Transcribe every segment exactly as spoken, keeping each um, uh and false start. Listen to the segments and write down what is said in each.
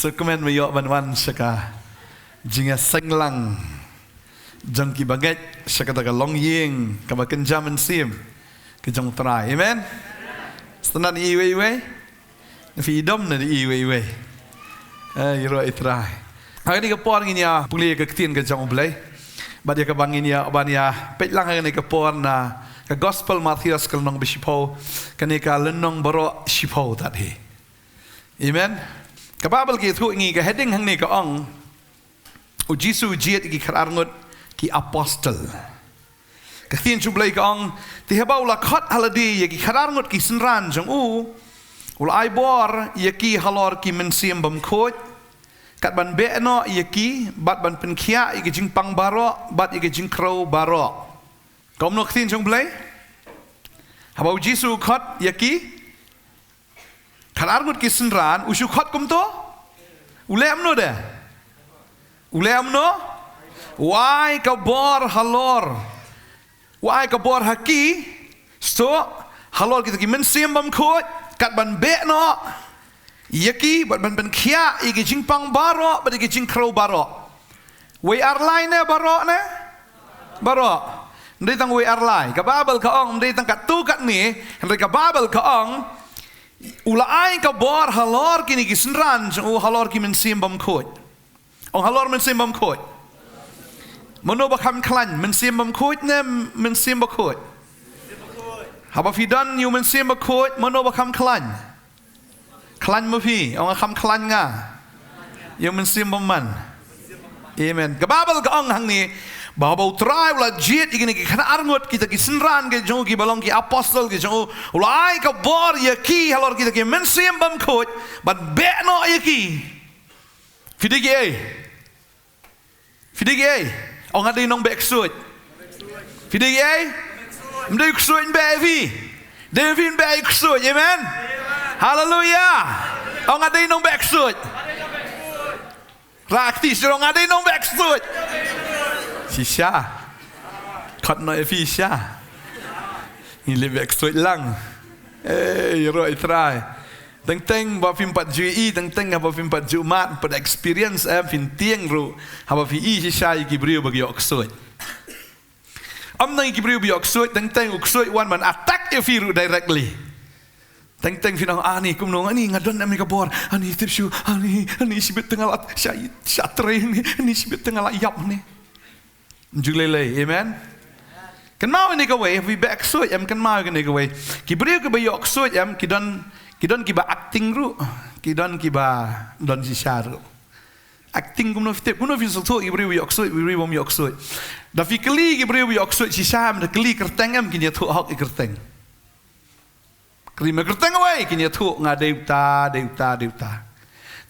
Sngewkmen ba ïoh ban wan sha ka jingïaseng lang jong ki bangeit sha kata ka longïing kaba kynja mynsiem ka jong U Trai. Amen. Sngewtynnat ïa iwei iwei. Phi i dom ne ïa iwei iwei. Eh, ïaroh ïa U Trai. Ha kane ka por ngin ïa pule ïa ka ktien ka jong U Blei. Bad ïa kaba ngin ïa, ban ïa peit lang ha kane ka por na ka Gospel Mathaios ka lynnong ba shiphew, kane ka lynnong baroh shiphew tad hi. Amen. Ka Baibl ka ïathuh ïa ngi, ka heading hangne ka ong, U Jisu u jied ïa ki khatar ngut ki apostol. Ka ktien jong U Blei ka ong, te haba u la khot ha lade ïa ki khatar ngut ki synran jong u, u la ai bor ïa ki halor ki mynsiem bymkhuid, kat ban beh noh ïa ki, bad ban pynkhiah ïa ki jingpang baroh bad ïa ki jingkhrew baroh. Kumno ka ktien jong U Blei? Haba U Jisu u khot ïa ki khatar ngut ki synran, u shu khot kumto? U leh kumno de? U leh kumno? U ai ka bor halor. U ai ka bor ha ki, sngewthuh, halor kita ki mynsiem bymkhuid, kat ban beh noh ïa ki, bad ban pynkhiah ïa ki jingpang baroh bad ïa ki jingkhrew baroh. Wei ar lai ne baroh ne? Baroh. Ym dei tang wei ar lai. Ka Baibl ka ong ym dei tang katto katne, hynrei ka Baibl ka ong, u la ai ka bor halor kine ki synran jong u halor ki mynsiem bymkhuid. Ong halor mynsiem bymkhuid. Mano ba kham khlaiñ, mynsiem bymkhuid ne mynsiem bakhuid? Haba phi don ïa u mynsiem bakhuid, mano ba kham khlaiñ? Khlaiñ ma phi, ong kham khlaiñ nga ïa u mynsiem bymman. Amen. Ka Baibl ka ong hangne, ba haba U Trai u la jied ïa kine ki khatar ngut kita ki synran ki jong u, kiba long ki apostol ki jong u, u la ai ka bor ïa ki halor kita ki mynsiem bymkhuid, ban beh noh ïa ki. Phi dei kiei? Phi dei kiei? Ong nga dei nongbeh ksuid. Phi dei kiei? Ym dei ksuid ym beh ïa phi. Dei phi ym beh ïa ksuid. Amen. Haleluya. Ong nga dei nongbeh ksuid. Rah kti shuh, ong nga dei nongbeh ksuid. Shisha. Khot noh ïa phi shisha. Ngi leh beh ksuid lang. Eh, ïaroh ïa U Trai. Teng teng ba phim pat ju i, teng teng haba phim pat ju mad, pat experience em, phin tieng ruh haba phi i shisha ïa ki briew ba ki ïoh ksuid. Ym tang ïa ki briew ba ïoh ksuid, teng teng u ksuid wan ban attack ïa phi ruh directly. Teng teng phin ong, ani kumno, ani nga don em ïa ka bor, ani tip shuh, ani, ani shibit te nga la shah, shah trei, ani, ani shibit te nga la ïap ne. Ju lei lei, amen. Kynmaw ïa kane kawei, phi beh ksuid em, kynmaw ïa kane kawei. Ki briew kiba ïoh ksuid em, ki don, ki don kiba acting ruh, ki don kiba don shisha ruh. Acting kumno phi tip, kumno phin sngewthuh ïa ki briew ba ïoh ksuid, ki briew bym ïoh ksuid. Da phi kylli ki briew ba ïoh ksuid shisha em, da kylli kyrteng em, kin ïathuh hok ïa kyrteng. Kyrteng kawei, kin ïathuh nga dei uta, dei uta, dei uta.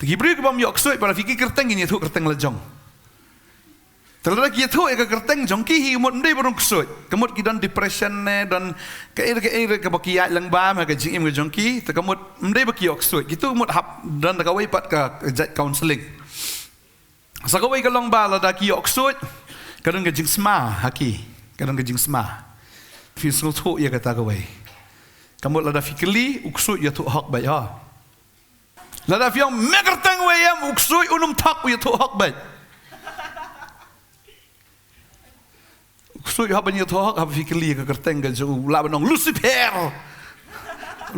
Te ki briew kibym ïoh ksuid, para phi ki kyrteng kin ïathuh kyrteng la jong. Te lada ki ïathuh ïa ka kyrteng jong ki hi, mut ym dei ba rung ksuid. Ka mut ki don depression ne, don kaei re kaei re kaba ki ïaid lyngba ha ka jingim ka jong ki, te ka mut ym dei ba ki ïoh ksuid. Kitu mut hap don da kawei pat ka, ka jait counselling. Sa kawei ka long ba lada ki ïoh ksuid, ka don ka jingsma ha ki, ka don ka jingsma. Phi sngewthuh ïa kata kawei. Ka mut lada phi kylli, u ksuid u ïathuh hok beit, ha. Lada phi ong me kyrteng wei em, u ksuid un ym thok, u ïathuh hok beit. U ksuid haba u ïathuh hok, haba phi kylli ka kyrteng ka jong u, u lah ban ong Lucifer.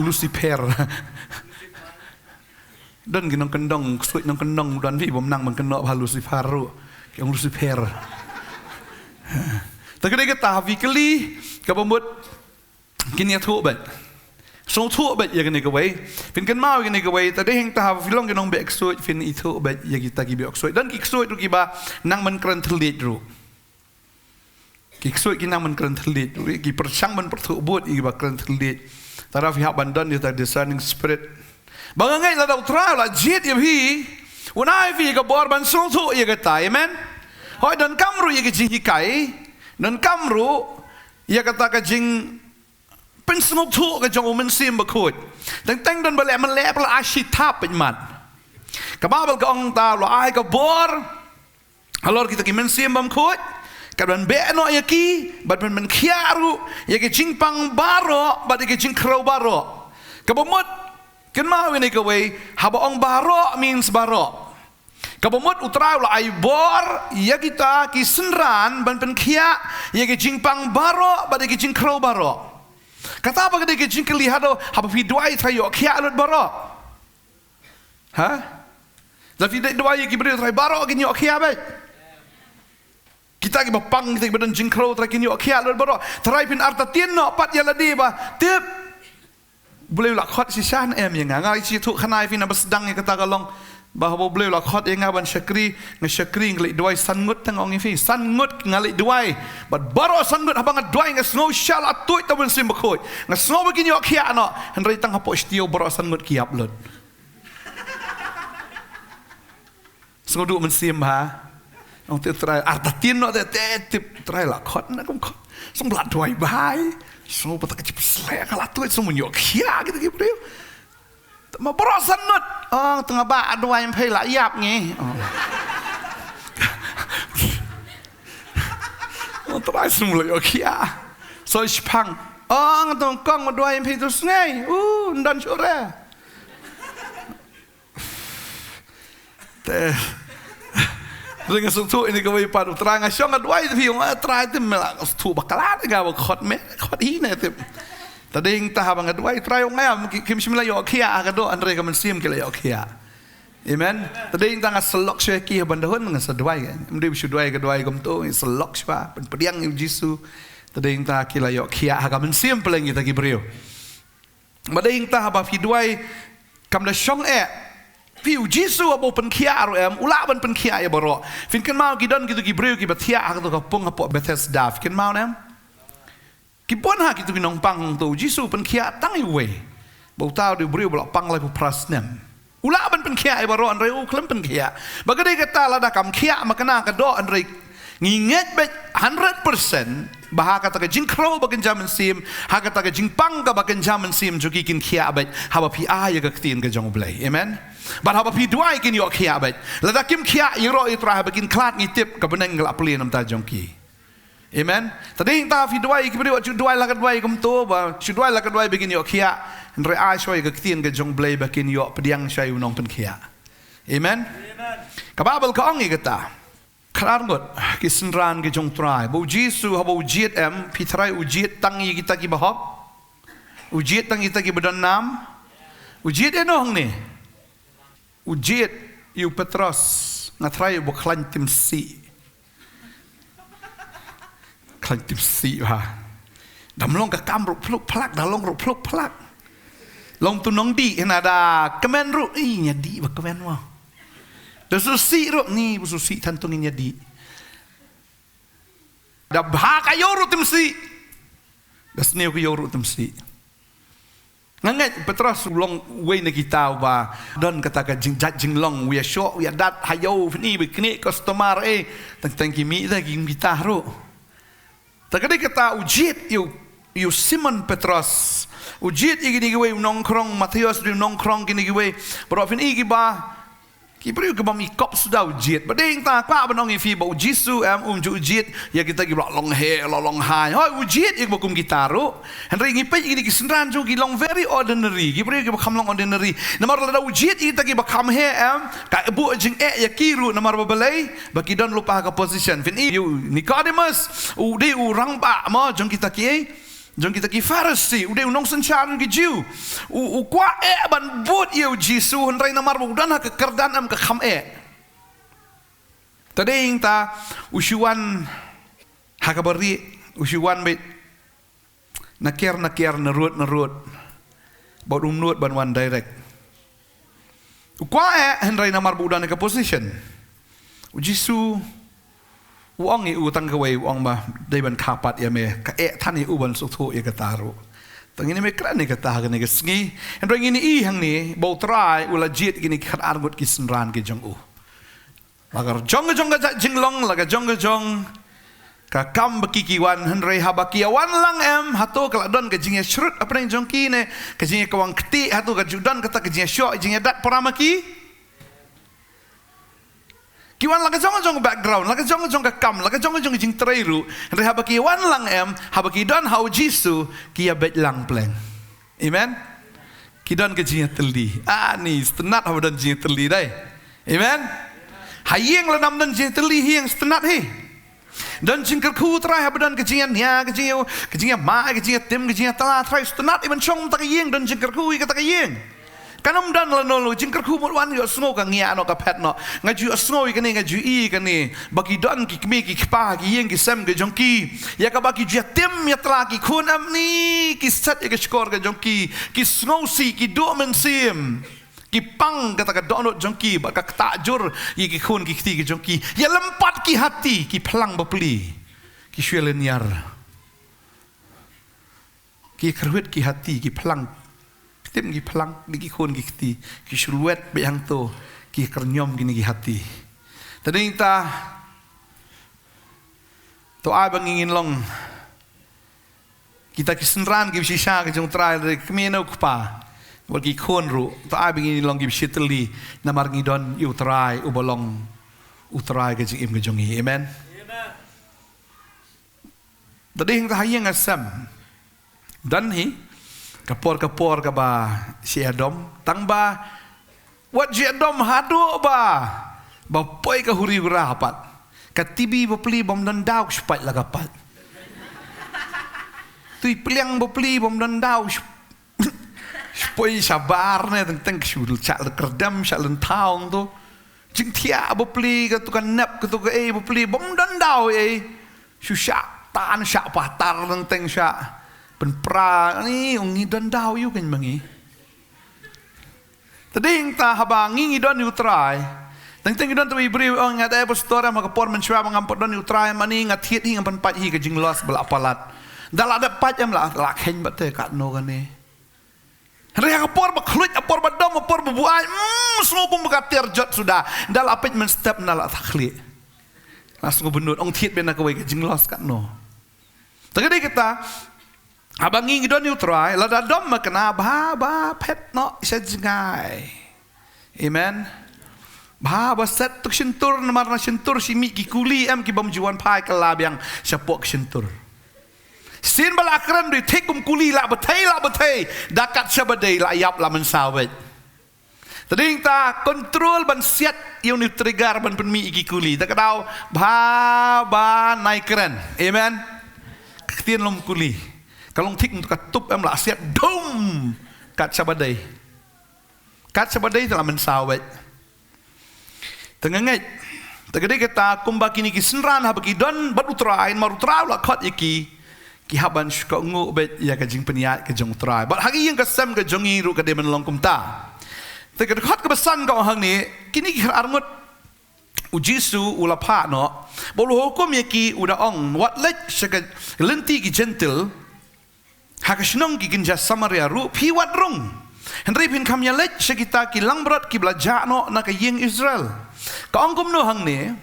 Lucifer. Don ki nongkyndong, ksuid nongkyndong, don phi bym nang ban kynnoh bha Lucifer ruh. Ki ong Lucifer. Te ka dei kata, haba phi kylli, kaba mut kin ïathuh beit. Sngewthuh beit ïa kane kawei. Phin kynmaw ïa kane kawei, te dei hangta haba phi long ki nongbeh ksuid, phin ithuh beit ïa kita kiba ïoh ksuid. Don ki ksuid ruh kiba nang ban kren thylliej ruh. Ki ksuid ki nang ban kren thylliej ruh, ki pyrshang ban pyrthuh bud ïa kiba kren thylliej. Te lada phi hap ban don ïa uta discerning spirit. Ba nga ngeit lada U Trai u la jied ïa phi, un ai phi ka bor ban sngewthuh ïa kata, amen. Hooid, donkam ruh ïa ka jinghikai, donkam ruh ïa kata ka jing pynsngewthuh ka jong u Mynsiem Bakhuid. Teng teng don ba leh mynleh ba la ai shi thap pynmat. Ka Baibl ka ong ta, u la ai ka bor halor kita ki mynsiem bymkhuid, kat ban beh noh ïa ki, bad ban pynkhiah ruh ïa ki jingpang baroh bad ïa ki jingkhrew baroh. Kaba mut, kynmaw ïa kane kawei, haba ong baroh means baroh. Kaba mut U Trai u la ai bor ïa kita ki synran ban pynkhiah ïa ki jingpang baroh bad ïa ki jingkhrew baroh. Kata ba ka dei ka jingkylli haduh, haba phi duwai Trai ïoh khiah lut baroh? Ha? Lada phi dei duwai ïa ki briew Trai baroh kin ïoh khiah beit. Kita kiba pang, kita kiba don jingkhrew Trai kin ïoh khiah lut baroh. Trai phin artatien noh pat ïa lade ba tip. Blei u la khot shisha ne em ïa nga? Nga shu ïathuh khana ïa phi naba sdang ïa kata ka long. Ba haba U Blei u la khot ïa nga ban shakri, nga shakri, nga leit duwai san ngut tang, ong ïa phi. San ngut nga leit duwai. Bad baroh san ngut haba nga duwai nga sngew sha la tuid da U Mynsiem Bakhuid. Nga sngew ba kin ïoh khiah noh. Hynrei tang hapoh shuwa baroh san ngut ki ïap lut. Sngewduh mynsiem bha. Ong te Trai, artatien noh te, te tip Trai la khot, na kum khot. Sngew ba la duwai bha. Sngew ba ta ka jingpynshlur ka la tuid, sngew ban ïoh khiah kita ki briew. Te ma baroh san ngut. Ong te nga ba duwai ym pei la ïap ngi. Ong. Ong Trai, sngew la ïoh khiah. Soi shipang. Ong te kong ma duwai ym pei tu sngi. U, ndon shuh re. Te. Ring nga sngewthuh ïa kawei pat, Trai nga shong nga duwai te phi, ong, ah, Trai te me la sngewthuh bakla te nga ba khot me, khot hi ne te. Te dei ta haba nga duwai Trai ong nga ïa, ki, kim shym la ïoh khiah ha ka doh, hynrei ka mynsiem ki la ïoh khiah. Amen. Te dei ta nga sa lok shuwa ki ha ban da hun nga sa duwai. Ym dei shu duwai ka duwai kumto, nga sa lok shuwa, pyn pdiang ïa U Jisu. Te dei ta ki la ïoh khiah ha ka mynsiem pdeng kita ki briew. Ba dei ta haba phi duwai kam da shong eh. Phi, U Jisu haba u pynkhiah ruh em, u lah ban pynkhiah ïa baroh. Phin kynmaw ki don kito ki briew kiba thiah ha kato ka pung hapoh Bethesda. Phi kynmaw ne em? Ki bun ha kito ki nongpang to, U Jisu u pynkhiah tang ïa uwei. Ba uta u dei u briew ba la pang laiphew phra snem. U lah ban pynkhiah ïa baroh, hynrei u khlem pynkhiah. Ba ka dei kata, lada kam khiah ma kane ka doh, hynrei ngi ngeit beit hundred percent ba ha kata ka jingkhrew ba kynja mynsiem, ha kata ka jingpang kaba kynja mynsiem jong ki, kin khiah beit haba phi ai ïa ka ktien ka jong U Blei. Amen. Bad haba phi duwai kin ïoh khiah beit. Lada kim khiah, ïaroh ïa U Trai, haba kin khlad ngi tip ka bneng ka la plie na ka bynta jong ki. Amen. Te dei ta phi duwai ïa ki briew, shu duwai la ka duwai kumto, ba shu duwai la ka duwai ba kin ïoh khiah. Hynrei ai shuwa ïa ka ktien ka jong U Blei ba kin ïoh pdiang shuwa ïa u nongpynkhiah. Amen. Amen. Ka Baibl ka ong ïa kata. Khatar ngut ki synran ki jong U Trai. Ba U Jisu haba u jied em, phi tharai u jied tang ïa kita kiba hok? U jied tang ïa kita kiba don nam? U jied ïano hangne? U jied ïa u Petros, nga tharai uba khlaiñ timsih. Khlaiñ timsih bha. Da ym long ka kam ruh phluk phlak, da long ruh phluk phlak. Long tu nongdih, hynda da kmen ruh, ih, ngi dih ba kmen mo. Da sngewsih ruh, ngi ba sngewsih than tu ngin ïa dih. Da bha ka ïew ruh timsih. Da sniew ka ïew ruh timsih. Nga ngeit Petros u long uwei na kita uba don kata ka jingjait jinglong, u ïashoh, u ïadat ha ïew, phin i ba kine customer eh, teng teng ki mih da ki mih ta ruh. Te ka dei kata u jied ïa u, ïa u Simon Petros. U jied ïa kine kiwei, u nongkhrong Mathaios, u nongkhrong kine kiwei. Baroh phin i kiba, ki briew kiba ym i kop suda u jied. Ba dei ta kwah ban ong ïa phi ba U Jisu em um ju u jied ïa kita kiba la long heh, la long hai. Hooid, u jied ïa kiba kum kita ruh. Hynrei ngi peit ïa kine ki synran jong u ki long very ordinary. Ki briew kiba kham long ordinary. Namar lada u jied ïa kita kiba kham heh em, ka buh jingeh ïa ki ruh namar ba balei, ba ki don lypa ha ka position. Phin i ïa u Nicodemus, u dei u rangbah mo jong kita ki, jong kita ki Pharisi, u dei u nongsynshar jong ki Jiw. U, u kwah eh ban bud ïa U Jisu, hynrei namar ba u don ha ka kyrdan em ka kham eh. Te dei ta u shu wan ha kaba rieh, u shu wan beit na kiar na kiar, na rud na rud. Bad um nud ban wan direct. U kwah eh, hynrei namar ba u don ha ka position. U Jisu u ong ïa u tang kawei, u ong ba dei ban kha pat ïa me, ka eh than ïa u ban sngewthuh ïa kata ruh. Te ngin ym kren ïa kata ha kane ka sngi. Hynrei ngin i hangne ba U Trai u la jied ïa kine ki khatar ngut ki synran ki jong u. La ka jong ka jong ka jait jinglong, la ka jong ka jong ka kam ba ki ki wan, hynrei haba ki ïa wan lang em, hato ka la don ka jingïashrut hapdeng jong ki ne ka jingïakawang kti, hato ka ju don kata ka jingïashoh jingïadat para ma ki? Ki wan la ka jong ka jong ka background, la ka jong ka jong ka kam, la ka jong ka jong ka jingtrei ruh, hynrei haba ki wan lang em, haba ki don ha U Jisu, ki ïa beit lang pleng. Amen. Ki don ka jingïatylli. Ah, ni sngewtynnat haba don jingïatylli dei. Amen. Ha ïing lada ym don jingïatylli ha ïing sngewtynnat hi. Don jingkyrkhu Trai haba don ka jingïania, ka jingïa, ka jingïamai, ka jingïatim, ka jingïatla Trai sngewtynnat hi ban shong mynta ka ïing don jingkyrkhu ïa kata ka ïing. Kan ym don lano lano jingkyrkhu mut wan ïohsngew ka ngiah noh ka phet noh. Nga ju ïohsngew ïa kane nga ju ïohi ïa kane. Ba ki don ki kmie ki kpa ki ïing ki sem ki jong ki. Ïa kaba ki ju ïatim ïatla ki khun em ni ki set ïa ka shkor ka jong ki. Ki sngewsih ki duh mynsiem. Ki pang kata ka dohnud jong ki bad ka ktah jur ïa ki khun ki kti ki jong ki. Ïa lympat ki hati ki phlang bapli. Ki shu ïa lynñiar. Ki kyrhuid ki hati ki phlang. Ki tim ki phlang ïa ki khun ki kti. Ki shu lwet beit hangto ki kyrñiom kine ki hati. Tadei ta to ai ba ngi ngin long kita ki synran kiba shisha ka jong U Trai lada kmie ne u kpa. Bad ki khun ruh to ai ba ngin long kiba shitylli namar ngi don ïa U Trai uba long U Trai ka jingim ka jong ngi. Amen. Tadei hangta ha ïing ha sem. Don hi ka por ka por kaba shu ïadom tang ba wat ju ïadom haduh ba ba poi ka huri hura pat. Ka TV bapli bym don daw shu pait la ka pait. Tui pliang bapli bym don daw shu poi shabar ne teng teng shu shah leit kyrdem shah leit thaw to. Jingthiah bapli katu ka nep katu ka ei bapli bym don daw ei. Shu shah tan shah patar teng teng shah pynpra ni ong ngi don daw ïu kan ma ngi. Tadei ta haba ngi ngi don ïa U Trai. Teng teng ngi don tawei briew ong nga dei pastor em ha ka por mynshwa ba ngam pat don ïa U Trai mani nga thied hi ngam pynpait hi ka jinglos ba la palat. Da la dep pait em la la kheiñ ba te katno kane. Hynrei ha ka por ba khluit ha por ba dom ha por ba buaid mm sngew kum ba ka tiar jot suda. Da la peit mynstep na la thakhlih. La sngew bynnud ong thied beit na kawei ka jinglos katno. Ta ka dei kata haba ngi ngi don ïa U Trai lada dom ma kane bha ba phet noh sha jngai. Amen. Bha ba set tuk shyntur namar na shyntur shi mih ki kuli em ki bym ju wan phai kylla biang shapoh ki shyntur. Sien ba la kren dei thik kum kuli la bthei la bthei da kat shaba dei la ïap la mynsaw weit. Tadei ta control ban siat ïa u trigger ban pynmih ïa ki kuli. Ta ka daw bha ba nai kren. Amen. Ka ktien lom kuli. Ka long thik ka tup em la siat dum. Kat shaba dei. Kat shaba dei ta la mynsaw weit. Te nga ngeit. Te ka dei kata kumba kine ki synran haba ki don bad U Trai namar U Trai u la khot ïa ki. Ki hap ban shu kohnguh beit ïa ka jingpynïaid ka jong U Trai. Bad ha ka ïing ka sem ka jong ngi ruh ka dei ban long kumta. Te ka dkhot kaba san ka ong hangne kine ki khar arngut U Jisu u la phah noh. Ba u la hukum ïa ki u da ong wat leit sha ka lynti ki Jentil. Ha ka shnong ki kynja Samaria ruh phi wat rung. Hynrei phin kham ïa leit sha kita ki langbrot kiba la jah noh na ka ïing Israel. Ka ong kumno hangne.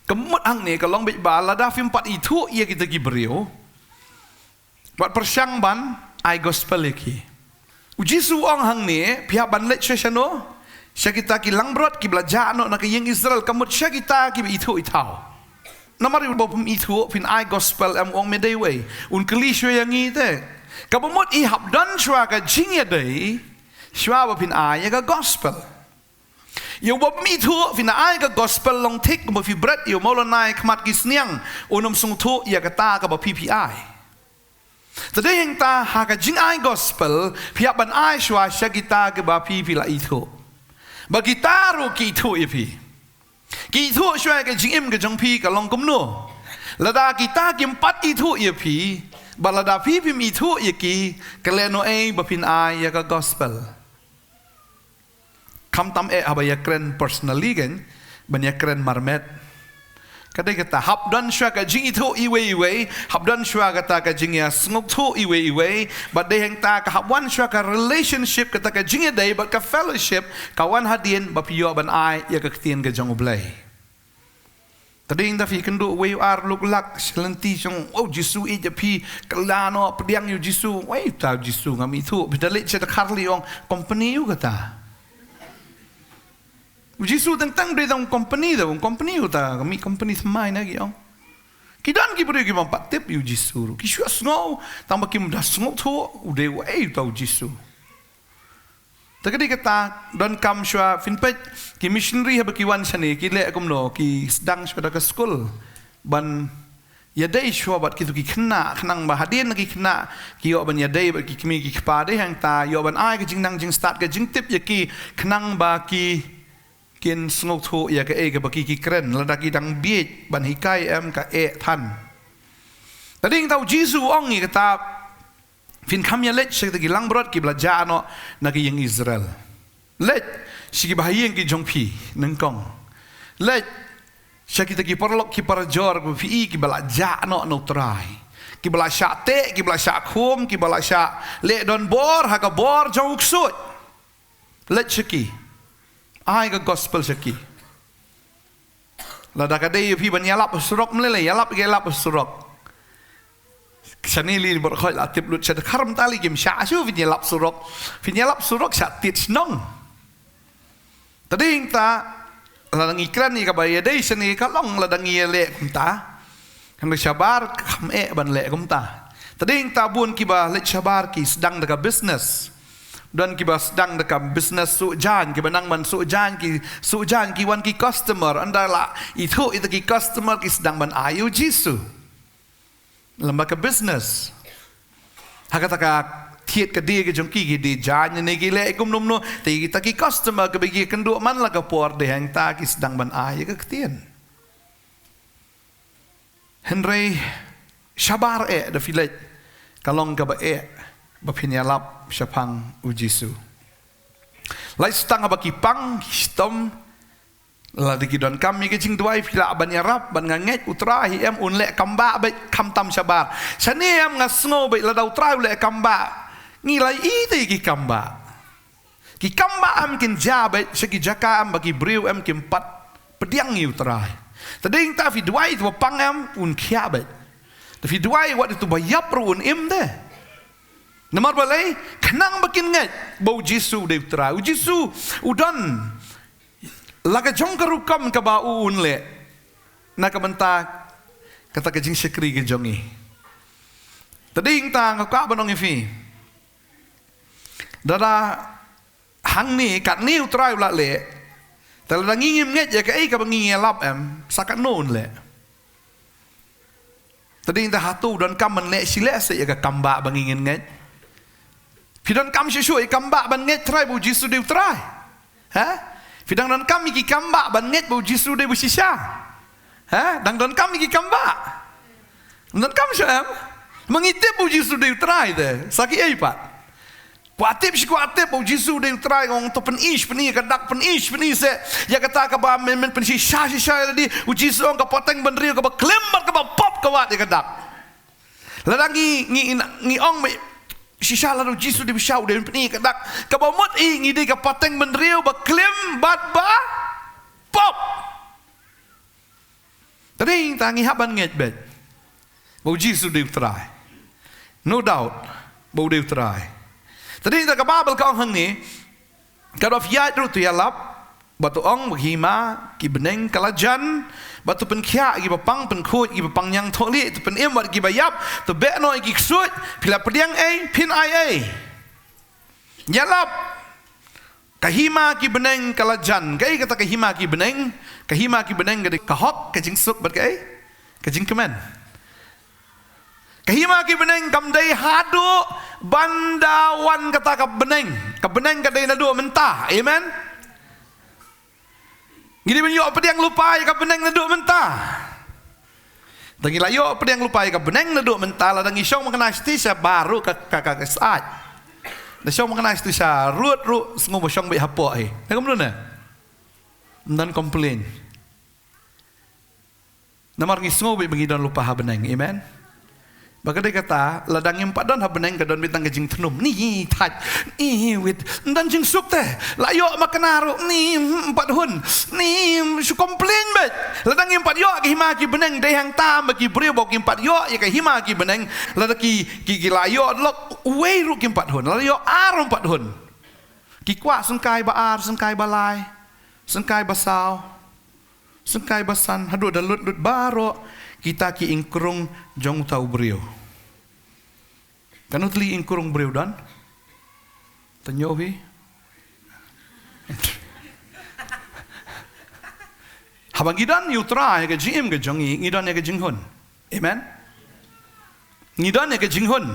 Ka mut hangne ka long beit ba lada phim pat ithuh ïa kita ki briew. Wat pyrshang ban ai gospel ïa ki. U Jisu u ong hangne phi hap ban leit sha shano. Sha kita ki langbrot kiba la jah noh na ka ïing Israel ka mut sha kita kiba ithuh ithaw. Namar ïa u ba pym ithuh phin ai gospel em u ong me dei wei. Un kylli shuwa ïa ngi te. Kaba mut i hap don shuwa ka jingïadei shuwa ba phin ai ïa ka gospel. Ïa u ba pym ithuh phin ai ka gospel long thik kumba phi bret ïa u mawlanai khmat ki sniang un ym sngewthuh ïa kata kaba phi phi ai. Tadei hangta ha ka jingai gospel phi hap ban ai shuwa sha kita kiba phi phi la ithuh. Ba kita ruh ki ithuh ïa phi. Ki ithuh shuwa ïa ka jingim ka jong phi ka long kumno. Lada kita kim pat ithuh ïa phi bad lada phi phim ithuh ïa ki ka leh noh ei ba phin ai ïa ka gospel. Khamtam eh haba ïa kren personally kan ban ïa kren marmet. Ka dei kata hap don shuwa ka jingithuh iwei iwei, hap don shuwa kata ka jingïasngewthuh iwei iwei, bad dei hangta ka hap wan shuwa ka relationship kata ka jingïadei bad ka fellowship ka wan hadien ba phi ïoh ban ai ïa ka ktien ka jong U Blei. Tadei hangta phi kynduh wei u ar luk lak sha lynti shong, oh Jisu ïeit ïa phi, kylla noh pdiang ïa u Jisu, wei uta u Jisu ngam ithuh, phi da leit sha da khar lei ong company u kata. U Jisu teng teng dei tang company da, company uta, kami company thymmai na ki ong. Ki don ki briew ki bym pat tip ïa u Jisu ruh, ki shu sngew, tang ba kim da sngewthuh, u dei wei uta u Jisu. Te ka dei kata, donkam shuwa, phin peit, ki missionary haba ki wan shane, ki leh kumno, ki sdang shuwa da ka skul ban ïadei shuwa bad kito ki khynnah, khnang ba hadien ki khynnah ki ïoh ban ïadei bad ki kmie ki kpa, dei hangta ïoh ban ai ka jingnang jingstad, ka jingtip ïa ki, khnang ba ki kin sngewthuh ïa kaei kaba ki ki kren, lada ki dang bieit ban hikai em, ka eh than. Te dei hangta U Jisu u ong ïa kata, phin kham ïa leit sha kita ki langbrot kiba la jah noh na ka ïing Israel. Leit sha ki bahaïing ki jong phi nyngkong. Leit sha kita ki paralok ki parajor ba phi i kiba la jah noh na U Trai, kiba la shah teh, kiba la shah khum, kiba la shah leh donbor ha ka bor jong u ksuid. Leit sha ki. Ai ka gospel sha ki. Lada ka dei ïa phi ban ïalap surok, ym lei lei, ïalap ka ïalap surok. Shane lei baroh khoit la tip lut sha dkhar, mynta lei kim shah shuh phin ïalap surok. Phin ïalap surok shah tied shnong. Te dei hangta, lada ngi kren ïa kaba ïadei shane ka long, lada ngi ïaleh kumta, hynrei shabar kham eh ban leh kumta. Te dei hangta bun kiba leit shabar ki sdang da ka business. Don kiba sdang da ka business suh jaiñ, kiba nang ban suh jaiñ ki, suh jaiñ ki wan ki customer, ynda la ithuh ïa kita ki customer ki sdang ban ai ïa U Jisu. Lem bad ka business. Ha kata ka thied ka die ka jong ki, ki die jaiñ ne ki leh kumno kumno, te kita ki customer kiba ki kynduh man la ka por, dei hangta ki sdang ban ai ïa ka ktien. Hynrei shabar eh da phi leit, ka long kaba eh ba phin ïalap shaphang U Jisu. Lait tang haba ki pang ki shitom, lada ki donkam ïa ka jingduwai, phi lah ban ïarap, ban, nga ngeit U Trai hi em, un leh kambah beit, khamtam shabar. Shane em nga sngew beit lada U Trai u leh kambah, ngi la ïohi te ïa ki kambah. Ki kambah em kin jia beit sha ki jaka em ba ki briew em kim pat pdiang ïa U Trai. Te dei hangta phi duwai ïa uto uba pang em, un khiah beit. Te phi duwai wat ïa uto uba ïap ruh un im de. Namar balei? Khnang ba kin ngeit ba U Jisu u dei U Trai. U Jisu u don la ka jong ka rukom kaba u un leh na ka bynta kata ka jingshakri ka jong ngi. Te dei hangta nga kwah ban ong ïa phi, lada hangne katne U Trai u la leh, te lada ngi ngim ngeit ïa kaei kaba ngi ïalap em, sa katno un leh? Te dei hangta hato u donkam ban leh shi leh seh ïa ka kambah ba ngi ngin ngeit? Phi donkam shuh shuh ïa kambah ban ngeit Trai ba U Jisu dei U Trai? Ha? Phi dang donkam ïa ki kambah ban ngeit ba U Jisu dei ba shisha? Ha? Dang donkam ïa ki kambah? Donkam shuh em? Ma ngi tip ba U Jisu dei U Trai te, sa kiei pat? Kwah tip shi kwah tip ba U Jisu dei U Trai, nga ong to pyni shi pyni ïa ka dak, pyni shi pyni seh ïa kata kaba men, men pynshisha shisha ïa lade. U Jisu ong ka pateng bynriew kaba klim bad kaba pop ka wad ïa ka dak. Lada ngi, ngi, ngi, ngi ong ba shisha lada U Jisu dei ba shisha, u dei ban pyni ïa ka dak. Kaba mut i ngi dei ka pateng bynriew ba klim bad ba pop. Te dei hangta ngi hap ban ngeit beit ba U Jisu dei U Trai. No doubt ba u dei U Trai. Te dei hangta ka Baibl ka ong hangne, ka doh phi ïaid ruh to ïalap, bad to ong ba ka hima ki bneng ka la jan, bad to pynkhiah ïa kiba pang, pynkhuid ïa kiba pang ñiangthohlieh, to pynim wat ïa kiba ïap, to beh noh ïa ki ksuid. Phi la pdiang ei, phin ai ei. Ïalap. Ka hima ki bneng ka la jan. Kaei kata ka hima ki bneng? Ka hima ki bneng ka dei ka hok, ka jingsuk bad kaei? Ka jingkmen. Ka hima ki bneng kam dei haduh ban da wan kata ka bneng. Ka bneng ka dei naduh mynta. Amen. Ngi dei ban ïoh pdiang lypa ïa ka bneng naduh mynta. Te ngi la ïoh pdiang lypa ïa ka bneng naduh mynta, lada ngi shong makna shati sha bar ruh ka, ka, ka, ka sait. Da shong makna shati sha rud ruh sngew ba shong beit hapoh hi. Te kumno ne? Ym don complain. Namar ngi sngew beit ba ngi don lypa ha bneng. Amen. Ba ka dei kata, lada ngim pat don ha bneng ka don beit tang ka jingthnum. Ni thait, ni wit. Ym don jingsuk te. La ïoh makna ruh, ni, hmm, ym pat hun. Ni, hmm, shu complain beit. Lada ngim pat ïoh ka hima ki bneng, dei hangta ba ki briew ba kim pat ïoh ïa ka hima ki bneng, lada ki, ki, ki la ïoh lok uwei ruh kim pat hun. Lada ïoh ar ym pat hun. Ki kwah syngkai ba ar, syngkai ba lai, syngkai ba saw, syngkai ba san, haduh da lut lut baroh kita ki ingkrung jong uta u briew. Katno tylli ingkrung briew don? Tynñoh hi. Haba ngi don ïa U Trai ha ka jingim ka jong ngi, ngi don ïa ka jinghun. Amen. Ngi don ïa ka jinghun.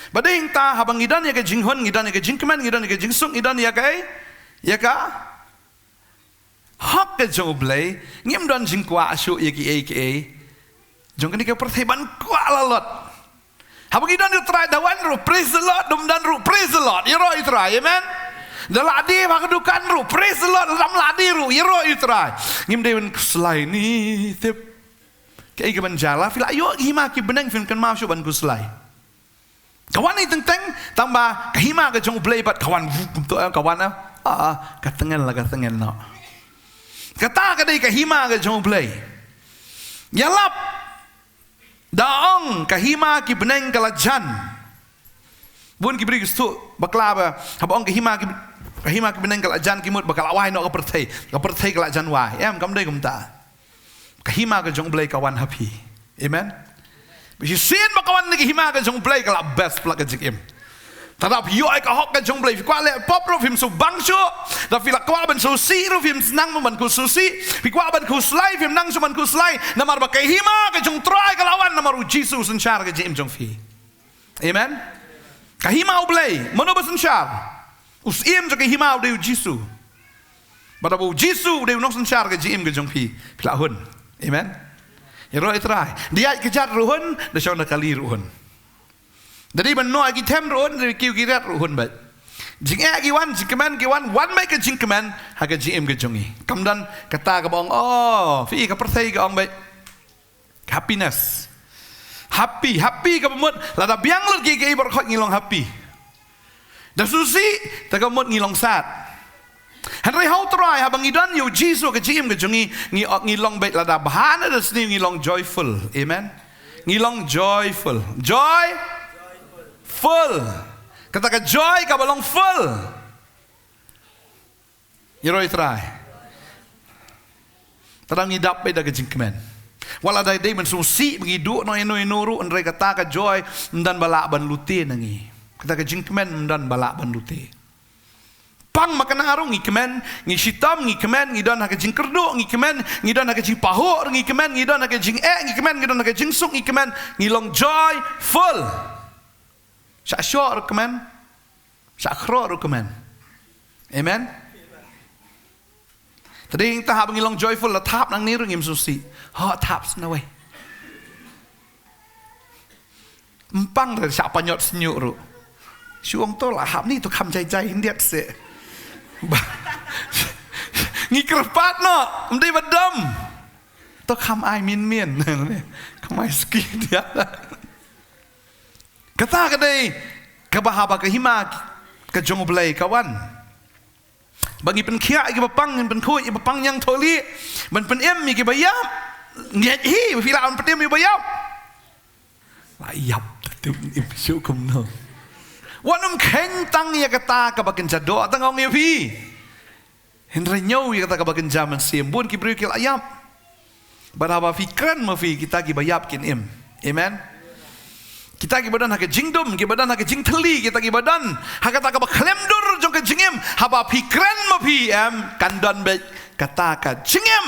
Bad hangta haba ngi don ïa ka jinghun, ngi don ïa ka jingkmen, ngi don ïa ka jingsuk, ngi don ïa ka, ïa ka hok ka jong U Blei, ngim don jingkwah shuh ïa kiei kiei jong kane ka pyrthei ban kwah lalot. Haba ngi don ïa U Trai, da wan ruh praise the Lord, dum don ruh praise the Lord, ïaroh ïa U Trai, amen. Da la die ha ka dukan ruh praise the Lord, lam la die ruh ïaroh ïa U Trai. Ngim dei ban khuslai ne tip. Kaei kaban jia, la phi la ïoh ki hima ki bneng, phin kynmaw shuh ban khuslai. Ka wan ïa teng teng, tang ba ka hima ka jong U Blei pat ka wan, vup, kumto, eh, ka wan, eh, ah, ah, ka tngen la ka tngen noh. Kata ka dei ka hima ka jong U Blei. Ïalap, da ong ka hima ki bneng ka la jan. Bun ki briew ki sdang bakla ba haba ong ka hima ki, ka hima ki bneng ka la jan, ki mut ba ka la wai noh ka pyrthei, ka pyrthei ka la jan wai. Em, kam dei kumta. Ka hima ka jong U Blei ka wan ha phi. Amen. Ba shisien ba ka wan na ka hima ka jong U Blei, ka la best palat ka jingim. Te lada phi ïoh ïa ka hok ka jong U Blei, phi kwah leh pop ruh phim shu bang shuh. Lada phi la kwah ban shu sih ruh phim nang ban khuslai. Phi kwah ban khuslai, phim nang shuh ban khuslai. Namar ba ka hima ka jong U Trai ka la wan, namar U Jisu u synshar ka jingim jong phi. Amen. Ka hima U Blei, mano ba synshar? U syiem jong ka hima u dei U Jisu. Bad haba U Jisu u dei u nongsynshar ka jingim ka jong phi, phi la hun. Amen. Ïaroh ïa U Trai. Da ïaid kjat ruh hun, da shong da kali ruh hun. Da dei ban noh ïa ki them ruh hun, da dei kiew ki riat ruh hun beit. Jingeh ki wan, jingkmen ki wan, wan beit ka jingkmen ha ka jingim ka jong ngi. Kam don kata kaba ong, oh, phi, ka pyrthei ka ong beit happiness. Happy, happy kaba mut lada biang lut kiei kiei baroh khoit ngi long happy. Da shu sih, te ka mut ngi long sad. Hynrei ha U Trai, haba ngi don ïa U Jisu ha ka jingim ka jong ngi, ngi, ngi long beit, lada bha ne da sniew, ngi long joyful. Amen. Ngi long joyful. Joy? Full. Kata ka joy kaba long full. Ïaroh ïa U Trai. Te ngi dap beit da ka jingkmen. Wat la da dei ban shu sih ba ngi duh noh ïano ïano ruh, hynrei kata ka joy ym don ba lah ban lute na ngi. Kata ka jingkmen ym don ba lah ban lute. Pang makna ruh ngi kmen, ngi shitom ngi kmen, ngi don ha ka jingkyrduh ngi kmen, ngi don ha ka jingpahuh ngi kmen, ngi don ha ka jingeh ngi kmen, ngi don ha ka jingsuk ngi kmen, ngi long joyful. Shah shoh ruh kmen. Shah khroh ruh kmen. Amen. Te dei hangta haba ngi long joyful, la thap nangne ruh ngim shu sih. Ho, thap sngewbha. Ym pang re, shah pynïot shñiuh ruh. Shu ong to la hap ni, to kham jai jai hyndiat se. Ba, ngi kyrpad noh, ym dei ba dom. To kham ai mien mien. Kham ai suki hyndiat. Kata ka dei kaba haba ka hima ka jong U Blei ka wan, ba ngi pynkhiah ïa kiba pang, ngi pynkhuid ïa kiba pang ñiangthohlieh, ban pynim ïa kiba ïap. Ngi ïeit hi ba phi lah ban pynim ïa kiba ïap. La ïap, te im shuh kumno. Wat nym kheiñ tang ïa kata kaba kynja doh, tang ong ïa phi. Hynrei ñiew ïa kata kaba kynja mynsiem, bun ki briew ki la ïap. Bad haba phi kren ma phi, kita kiba ïap kin im. Amen. Kita kiba don ha ka jingdum, kiba don ha ka jingthylli, kita kiba don ha kata kaba khlem dur jong ka jingim, haba phi kren ma phi, em, kan don beit kata ka jingim.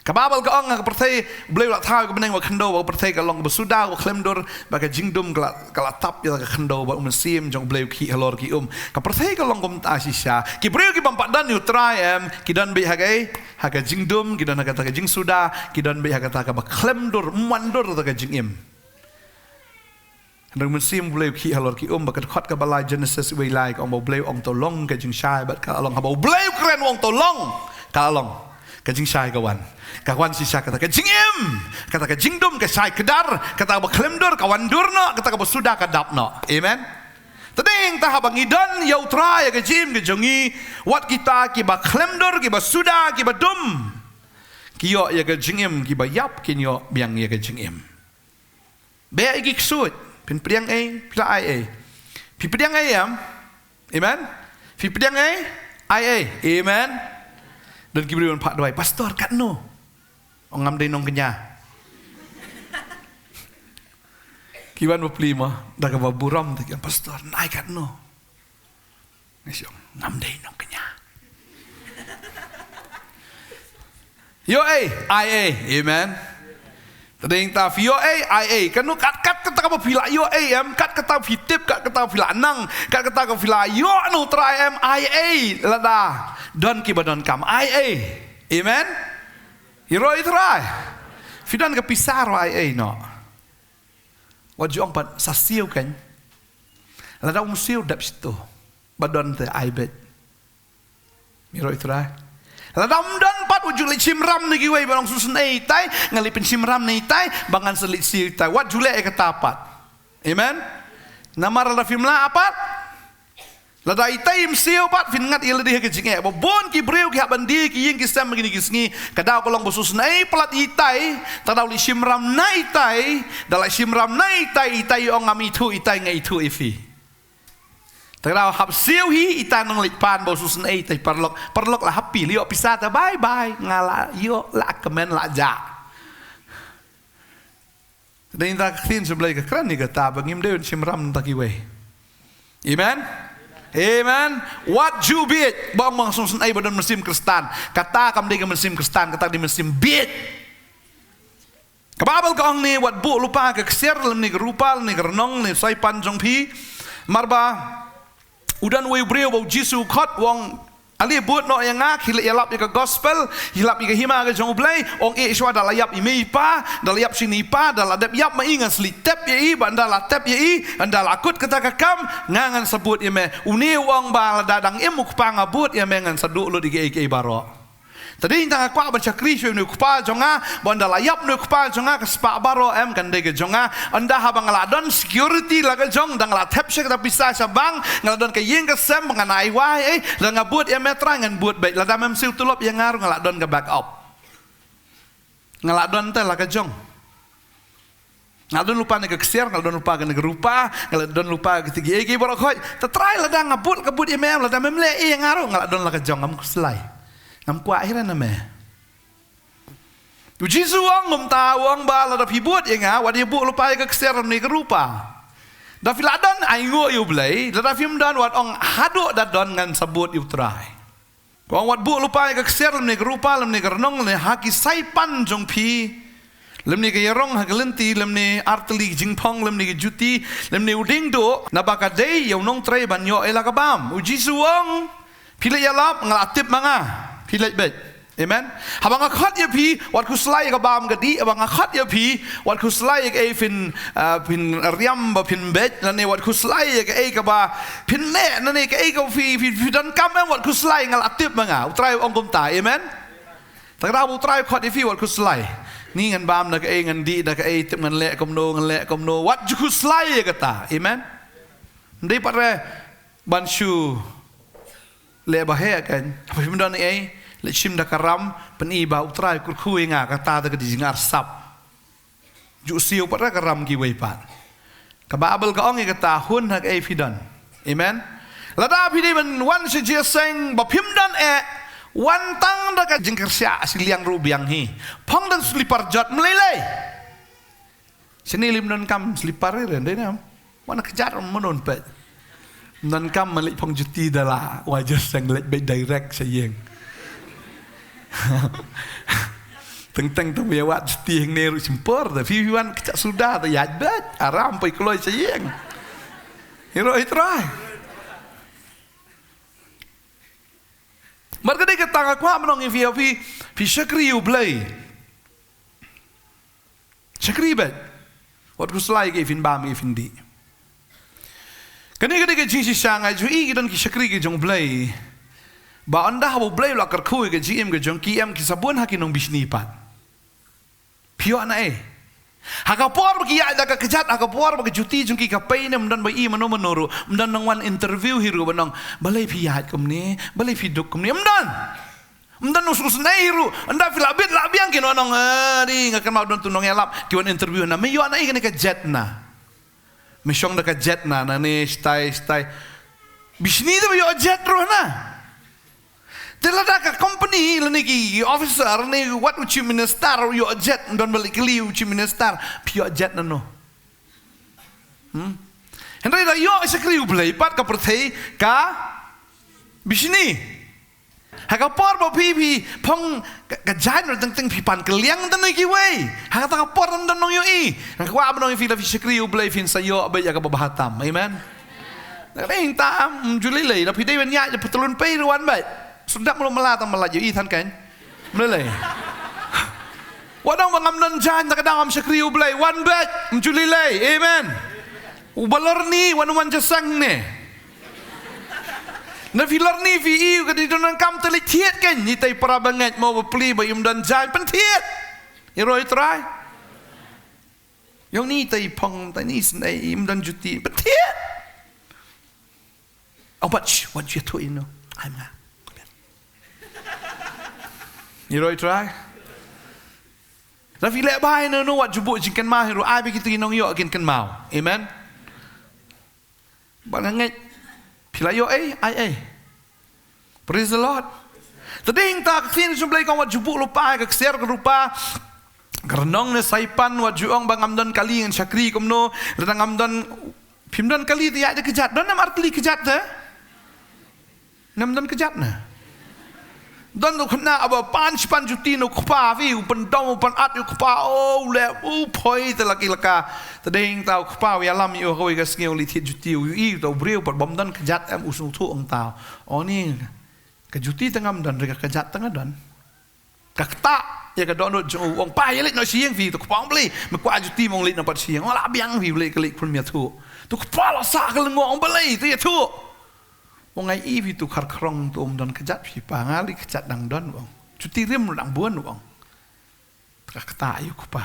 Ka Baibl ka ong, ha ka pyrthei U Blei u la thaw ïa ka bneng bad ka khyndew, bad ka pyrthei ka long kaba suda, kaba khlem dur, bad ka jingdum ka la, ka la tap ïa la ka khyndew bad U Mynsiem jong U Blei u khih halor ki um. Ka pyrthei ka long kumta shisha. Ki briew ki bym pat don ïa U Trai, em, ki don beit ha ka, ha ka jingdum, ki don ha kata ka jingsuda, ki don beit ha kata kaba khlem dur, ym wan dur kata ka jingim. Hynrei U Mynsiem U Blei u khih halor ki um, ba ka dkhot kaba lai Genesis wei lai ka ong ba U Blei u ong to long ka jingshai, bad ka la long. Haba U Blei u kren u ong to long, ka la long. Ka jingshai ka wan. Ka wan shisha kata ka jingim, kata ka jingdum ka shai kdar, kata kaba khlem dur ka wan dur noh, kata kaba suda ka dap noh. Amen. Te dei hangta haba ngi don ïa U Trai ha ka jingim ka jong ngi, wat kita kiba khlem dur, kiba suda, kiba dum, ki ïoh ïa ka jingim, kiba ïap kin ïoh biang ïa ka jingim. Beh ïa ki ksuid, phin pdiang ei, phi la ai ei. Phi pdiang ei em? Amen. Phi pdiang ei, ai ei. Amen. Don ki briew ban phah duwai, Pastor, katno? Ong, ngam dei nongkñia. Ki wan bapli mo, da kaba burom te ki ong, Pastor, nai katno? Nga shu ong, ngam dei nongkñia. Ïoh ei, ai ei. Amen. Te dei ta phi ïoh ei, ai ei. Kano kat, kat kata ka ba phi la ïoh ei em, kat kata phi tip, kat kata phi la nang, kat kata ka phi la ïoh na u Trai em, ai ei. Lada don ki ba donkam, ai ei. Amen. Ïaroh ïa u Trai. Phi don ka pisa ruh ai ei noh. Wat ju ong pat sa siew kan. Lada um siew dep sito. Ba don te ai beit. Ïaroh ïa u Trai. Lada um don pat, wat ju leit shimram na kiwei ba long sngewsynei itai, ngan leit pynshimram na itai ba ngan sa leit siew itai. Wat ju leh ïa kata pat. Amen. Namar lada phim lah pat, lada itai im siew pat, phin ngat ïa lade ha ka jingeh. Ba bun ki briew ki hap ban die ki ïing ki sem ha kine ki sngi. Ka daw ka long ba sngewsynei palat itai, te daw leit shimram na itai, da leit shimram na itai, itai ong ngam ithuh, itai nga ithuh ïa phi. Te daw hap siew hi, itai nang leit pan ba sngewsynei itai paralok. Paralok la happy, la ïoh pisa te bye bye, nga la ïoh la kmen la jah. Dei nda ka ktien sha Blei ka kren ïa kata ba ngim dei ban shimram da kiwei. Amen. Amen. Wat ju bieit ba ong ba nga sngewsynei ba don mynsiem Khristan. Kata kam dei ka mynsiem Khristan, kata dei mynsiem bieit. Ka Baibl ka ong ne wat buh lypa ka ksiar lymne ka rupa lymne ka rnong lymne u saipan jong phi. Namar ba u don uwei u briew ba u Jisu u khot u ong, ale bud noh ïa nga, khie leit ïalap ïa ka gospel, ïalap ïa ka hima ka jong U Blei. Ong, eh, shuwa da la ïap i mei i pa, da la ïap shini i pa, da la dep ïap ma i, ngan sa leit tep ïa i, ba ynda la tep ïa i, ynda la kut kata ka kam, nga ngan sa bud ïa me. Une u ong ba lada dang im u kpa nga bud ïa me, ngan sa duh lut ïa kiei kiei baroh. Te dei tang nga kwah ban shakri sha une u kpa jong nga, ba ynda la ïap une u kpa jong nga, ka spah baroh em kan dei ka jong nga. Ynda haba nga la don security la ka jong, da nga la thep sha kata pisa sha bank, nga la don ka ïing ka sem ba ngan ai wai, eh, da nga bud ïa me Trai ngan bud beit. Lada mem siew tulop ïa nga ruh nga la don ka backup. Nga la don te la ka jong. Nga la don lypa ne ka ksiar, nga la don lypa ne ka rupa, nga la don lypa kata kiei kiei baroh khoit. Te Trai lada nga bud ka bud ïa me, lada mem leh ei ïa nga ruh, nga la don la ka jong, ngam khuslai. Ngam kwah hi re na me. U Jisu u ong kumta, u ong ba lada phi bud ïa nga, wat ïa buh lypa ïa ka ksiar ne ka rupa. Da phi la don ainguh ïa U Blei, lada phim don wat ong haduh da don ngan sa bud ïa U Trai. Ka ong wat buh lypa ïa ka ksiar lymne ka rupa lymne ka rnong lymne ha ki saipan jong phi. Lymne ka ïarong ha ka lynti lymne artylli ka jingphong lymne ka juti lymne u diengduh naba ka dei ïa u nongtrei ban ïoh ïa la ka bam. U Jisu u ong phi leit ïalap nga la tip ma nga. Phi leit beit. Amen. Haba nga khot ïa phi wat khuslai ïa ka bam ka dih, haba nga khot ïa phi wat khuslai ïa kaei phin, ah, phin riam ba phin beit, lane wat khuslai ïa kaei kaba phin leh, lane kaei kaba phi, phi, phi donkam em, wat khuslai, nga la tip ma nga. U Trai u ong kumta. Amen. Te kata ba U Trai u khot ïa phi wat khuslai. Ni ngan bam da kaei, ngan dih da kaei, tip ngan leh kumno, ngan leh kumno. Wat ju khuslai ïa kata. Amen. Ym dei pat re ban shu leh ba heh kan. Haba phim don ei, leit shim da ka ram, pyni ba U Trai u kyrkhu ïa nga, kata te ka dei jingarsap. Ju siew pat da ka ram kiwei pat. Ka Baibl ka ong ïa kata, hun ha kaei phi don. Amen. Lada phi dei ban wan sha jingïaseng ba phim don eh, wan tang da ka jingkyrshan shiliang ruh biang hi. Phong da ka slipar jot, ym lei lei. Shane lym donkam slipar hi re, dei ne em? Wan kjat ym don peit. Ym donkam ma leit phong juti da la, wa jingïaseng leit beit direct sha ïing. Teng teng tang ïa wad juti hangne ruh shim por, da phi wan kjat suda da ïaid beit, aram poi kloi sha ïing. Ïaroh ïa U Trai. Mar ka dei kata nga kwah ban ong ïa phi, phi shakri ïa U Blei. Shakri beit. Wat khuslai ïa kaei phin bam ïa kaei phin dih. Kane ka dei ka jingshisha, nga ju i ki don ki shakri ki jong U Blei. Ba ynda haba U Blei u la kyrkhu ïa ka jingim ka jong ki, em ki sa bun ha ki nongbishni pat. Phi ïoh na ei? Ha ka por ba ki ïaid da ka kjat, ha ka por ba ka juti jong ki ka pei ne, ym don ba i mano mano ruh, ym don nongwan interview hi ruh ban ong balei phi ïaid kumne, balei phi duk kumne, ym don. Ym don u sngewsynei hi ruh. Ynda phi la bit la biang kin wan ong, eh, dei nga kynmaw don tu nongïalap, ki wan interview na, me ïoh na ei kane ka jet na? Me shong da ka jet na, na ne stai stai. Bishni te ba ïoh jet ruh na. Te lada ka company lane ki officer ne wat u chief minister ïoh jet, don ba leh kylli u chief minister, phi ïoh jet na no? Hmm? Hynrei da ïoh shakri U Blei pat ka pyrthei ka bishni. Ha ka por ba phi, phi phong ka, ka jaiñ ruh teng teng phi pan kylliang tang ïa kiwei. Ha kata ka por tang don nongïohi. Nga kwah ban ong ïa phi, lada phi shakri U Blei phin sa ïoh beit ïa kaba bha tam. Amen. Nangta ym ju lei lei, lada phi dei ban ïaid da patlun pei ruh wan beit. Sngewdap mluh mala tang mala ïohi than kan. Ym lei lei. Wat ong ba ngam don jaiñ, ta ka daw ngam shakri U Blei, wan beit. Ym ju lei lei. Amen. Uba lorni wan, wan jingïaseng ne. Na phi lorni phi ïohi ka dei don kam te leit thied kein, ni tei para bangeit mo ba pli ba im don jaiñ, pynthied. Ïa roi Trai. Ïong ni tei phong, tei ni snei im don juti, pynthied. Oh, but sh-, what you do, you know, I'm a, ïa roi Trai. Lada phi leh bha ïa no no, wat ju buh jingkynmaw hi ruh, ai ba kito ki nongïoh kin kynmaw. Amen. Ba nga ngeit phi la ïoh ei, ai ei. Praise the Lord. Te dei hangta ka ktien jong U Blei ka ong wat ju buh lypa ïa ka ksiar ka rupa, ka rnong ne saipan, wat ju ong ba ngam don kali ngan shakri kumno, lada ngam don, phim don kali te ïaid da kjat, don ne em artylli kjat te? Ngam don kjat ne. Don u khynnah ba pan shi pan juti na u kpa phi, u pyndom, u pynat ïa u kpa, oh, u leh, u phoi te la ki la ka. Te dei hangta u kpa u ïalam ïa u ha kawei ka sngi u leit thied juti, u ïohi uta u briew pat bym don kjat, em, u sngewthuh hangta. Oh, ni ka juti te ngam don, hynrei ka kjat te nga don. Ka ktah ïa ka dohnud jong u, u ong, pa, ïa leit noh sha ïing phi. Te u kpa u ong, balei? Me kwah juti me ong leit noh pat sha ïing. U ong, la biang phi, balei ka leit, khun me ïathuh. Te u kpa la sah ka lyngngoh, u ong, balei? Te ïathuh. U ong, nga ïohi phi, te u khar khrong te um don kjat phi pa, nga lei kjat dang don, u ong. Juti rim ruh dang bun, u ong. Te ka ktah ïa u kpa.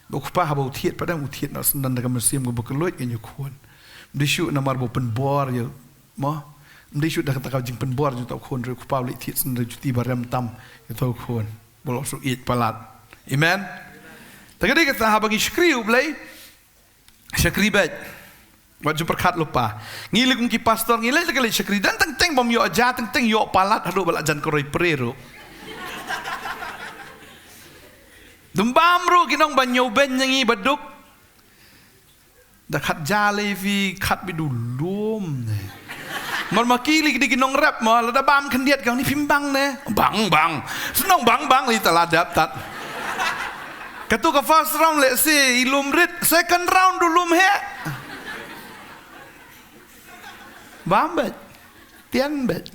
Ba u kpa haba u thied pat, dang u thied noh syndon da ka mynsiem kaba kylluid ïa u khun. Ym dei shuh namar ba u pynbor ïa, mo? Ym dei shuh da kata ka jingpynbor jong uta u khun, hynrei u kpa u leit thied syndon juti ba rem tam ïa uta u khun. Ba u la shu ïeit palat. Amen. Te ka dei kata haba ngi shakri U Blei, shakri beit. Wat ju pyrkhat lypa. Ngi lei kum ki pastor, ngi leit la ka leit shakri, don teng teng bym ïoh ja, teng teng ïoh palat haduh ba la jan ka roi pre ruh. Dum bam ruh ki nong ba ñiew beiñ ïa ngi ba duk. Da khat ja lei phi, khat beit u lum ne. Mar ma ki lei ki dei ki nongrep mo, lada bam khyndiat ka ong, ni phim bang ne? Bang, bang. Shnong bang, bang, lei ta la dep tat. Katu ka first round lehse i lum rit, second round u lum heh. Bam beit. Tian beit.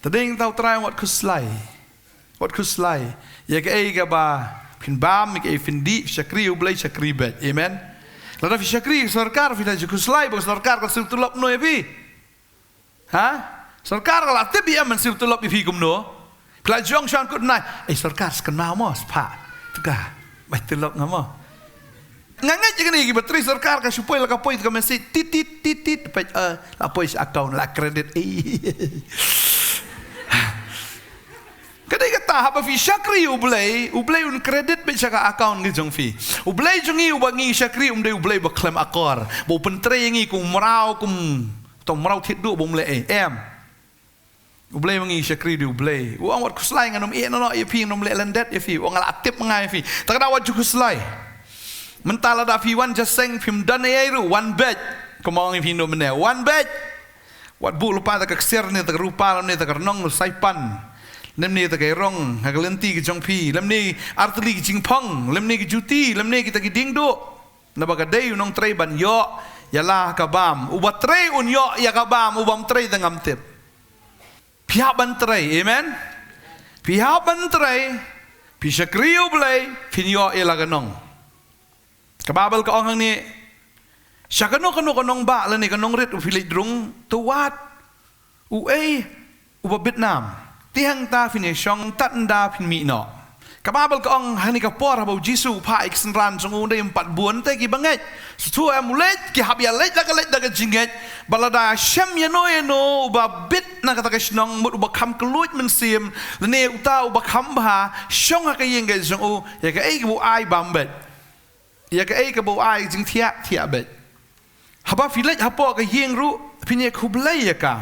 Te dei hangta U Trai u ong wat khuslai. Wat khuslai. Ïa kaei kaba phin bam, ïa kaei phin dih, shakri U Blei, shakri beit. Amen. Lada phi shakri sorkar, phi la ju khuslai ba ka sorkar kan siew tulop noh ïa phi. Ha? Sorkar ka la tip ïa em ban siew tulop ïa phi kumno? Phi la ju ong shuwa kut nai, eh, sorkar, sa kynmaw mo, sa phah. Te ka bai tulop nga mo. Nga ngeit ïa kane, kiba trei sorkar ka shu poi la ka poi, te ka message tit tit tit tit, peit, eh, la poi sha account, la credit. Ei. Ka dei kata, haba phi shakri U Blei, U Blei un credit beit sha ka account ka jong phi. U Blei jong ngi uba ngi shakri um dei U Blei ba khlem akor, ba u pyntrei ïa ngi kum u mraw, kum uta u mraw thied duh ba um leh ei. Em. U Blei ba ngi shakri u dei U Blei. U ong wat khuslai, ngan ym ïeh noh noh ïa phi, ngan ym leh lyndet ïa phi. U ong nga la tip ma nga ïa phi. Te ka daw wat ju khuslai. Mynta lada phi wan jingïaseng, phim don ei ei ruh, wan beit. Kumba ong ïa phi mynne, wan beit. Wat buh lypa da ka ksiar ne da ka rupa, ne da ka rnong, ne saipan, ne da ka rong ha ka lynti ka jong phi, lymne artylli ka jingphang, lymne ka juti, lymne kita ki diengduh. Naba ka dei u nongtrei ban ïoh ïa la ka bam. Uba trei un ïoh ïa ka bam, uba ym trei te ngam tip. Phi hap ban trei, amen. Phi hap ban trei, phi shakri U Blei, phin ïoh ïa la ka nong. Ka Baibl ka ong hangne, sha kano kano ka nongbah lane ka nongrit u phi leit rung, to wad uei uba bit nam. Te hangta phin ïa shong, tad ynda phin mih noh. Ka Baibl ka ong hangne ka por haba u Jisu u phah ïa ki synran jong u, ym pat bun te ki bangeit. Shuh shuh em u leit, ki hap ïa leit la ka leit da ka jingngeit. Bad lada shem ïano ïano uba bit na kata ka shnong, mut uba kham kylluid mynsiem, lane uta uba kham bha, shong ha ka ïing ka jong u, ïa kaei kaba u ai bam beit. Ïa kaei kaba u ai jingthiah, thiah beit. Haba phi leit hapoh ka ïing ruh, phin ïa khublei ïa ka.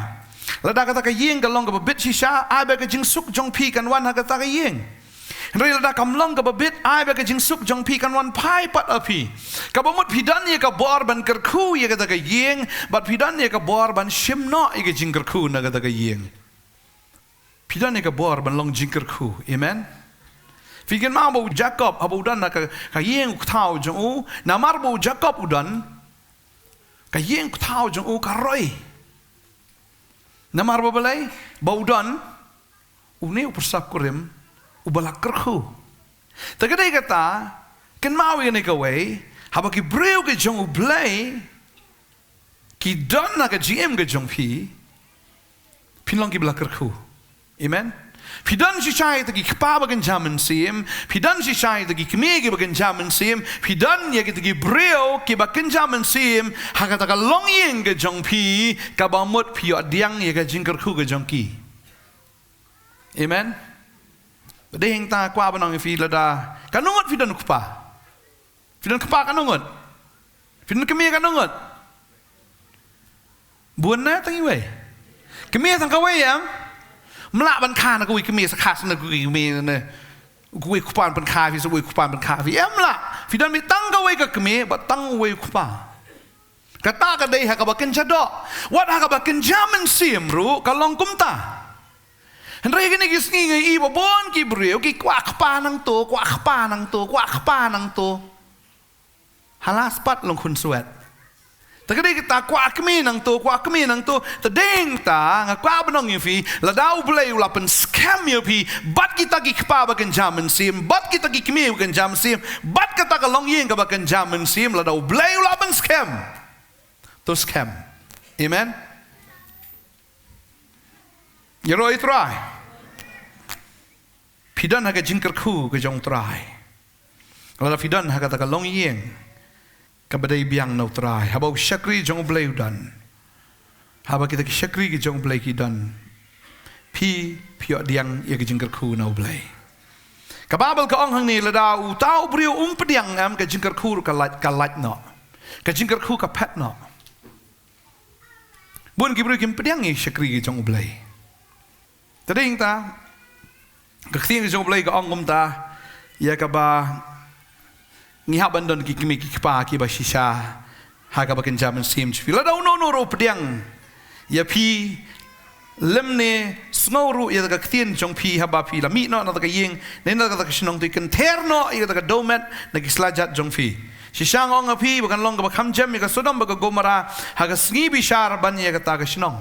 Lada kata ka ïing ka long kaba bit shisha, ai ba ka jingsuk jong phi kan wan ha kata ka ïing. Hynrei lada kam long kaba bit, ai ba ka jingsuk jong phi kan wan phai pat ha phi. Kaba mut phi don ïa ka bor ban kyrkhu ïa kata ka ïing, bad phi don ïa ka bor ban shim noh ïa ka jingkyrkhu na kata ka ïing. Phi don ïa ka bor ban long jingkyrkhu. Amen. Phi kynmaw ba u Jakob, haba u don ha ka, ka ïing u kthaw jong u, namar ba u Jakob u don, ka ïing u kthaw jong u ka roi. Namar ba balei, ba u don une u pyrsa kurim uba la kyrkhu. Te ka dei kata, kynmaw ïa kane kawei, haba ki briew ki jong U Blei ki don ha ka jingim ka jong phi, phin long kiba la kyrkhu. Amen. Phi don shisha ïa kita ki kpa ba kynja mynsiem, phi don shisha ïa kita ki kmie kiba kynja mynsiem, phi don ïa kita ki briew kiba kynja mynsiem ha kata ka longïing ka jong phi, kaba mut phi ïoh pdiang ïa ka jingkyrkhu ka jong ki. Amen. Ba dei hangta kwah ban ong ïa phi lada katno ngut phi don kpa. Phi don kpa katno ngut? Phi don kmie katno ngut? Bun ne tang iwei? Kmie tang kawei em? Mlah ban kha na kawei kmie sa kha sa na kawei kmie ne. Kawei kpa ban kha phi sa kawei kpa ban kha phi. Em lah. Phi don beit tang kawei ka kmie bad tang uwei u kpa. Kata ka dei ha kaba kynja doh. Wat ha kaba kynja mynsiem ruh ka long kumta. Hynrei kine ki sngi nga ïohi ba bun ki briew ki kwah kpa nangto, kwah kpa nangto, kwah kpa nangto. Hala spat long khun swet. Te ka dei kata kwah kmie nangto, kwah kmie nangto. Te dei hangta nga kwah ban ong ïa phi, lada U Blei u la pynskhem ïa phi bad kita ki kpa ba kynja mynsiem, bad kita ki kmie ba kynja mynsiem, bad kata ka longïing kaba kynja mynsiem, lada U Blei u la pynskhem. To skhem. Amen. Ïaroh ïa U Trai. Phi don ha ka jingkyrkhu ka jong U Trai. Lada phi don ha kata ka longïing kaba dei biang na U Trai, haba u shakri jong U Blei u don, haba kita ki shakri ki jong U Blei ki don, phi, phi ïoh pdiang ïa ka jingkyrkhu na U Blei. Ka Baibl ka ong hangne, lada uta u briew um pdiang em, ka jingkyrkhu ruh ka lait, ka lait noh. Ka jingkyrkhu ka phet noh. Bun ki briew kim pdiang ïa ki shakri ki jong U Blei. Te dei hangta ka ktien ka jong U Blei ka ong kumta, ïa kaba ngi hap ban don ki kmie ki kpa kiba shisha ha kaba kynja mynsiem jong phi. Lada uno uno ruh u pdiang ïa phi, lymne sngew ruh ïa ka ktien jong phi haba phi la mih noh na kata ka ïing ne na kata ka shnong, to kynther noh ïa kata ka dohmed na ki slajat jong phi. Shisha nga ong ïa phi ba kan long kaba kham jem ïa ka Sodom bad ka Gomorrah ha ka sngi bishar ban ïa kata ka shnong.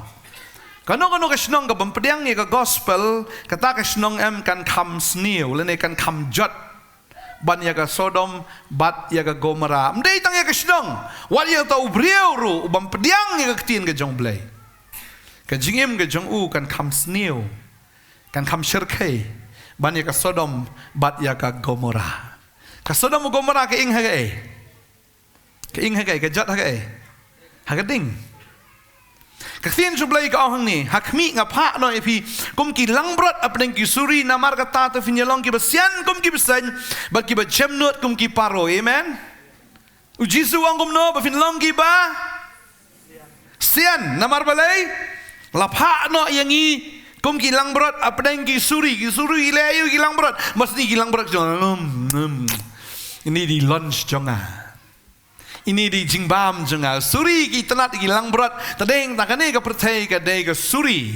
Kano kano ka shnong kabym pdiang ïa ka gospel, kata ka shnong em kan kham sniew lane kan kham jot ban ïa ka Sodom bad ïa ka Gomorrah. Ym dei tang ïa ka shnong, wat ïa uta u briew ruh ubym pdiang ïa ka ktien ka jong U Blei, ka jingim ka jong u kan kham sniew, kan kham shyrkhei ban ïa ka Sodom bad ïa ka Gomorrah. Ka Sodom Gomorrah ka ing ha kaei? Ka ing ha kaei, ka jot ha kaei? Ha ka ding. Ka ktien jong U Blei ka ong hangne, ha khmih nga phah noh ïa phi kum ki langbrot hapdeng ki suri, namar kata to phin ïa long kiba sian kum ki bseiñ bad kiba jemnud kum ki paro. Amen. U Jisu u ong kumno? Ba phin long kiba sian. Namar balei? La phah noh ïa ngi kum ki langbrot hapdeng ki suri. Ki suri ki leh aïu ki langbrot? Mostly ki langbrot jong, mm, mm. Ini dei lunch jong nga. Ini dei jingbam jong nga. Suri ki tnat ki langbrot. Te dei hangta kane ka pyrthei ka dei ka suri.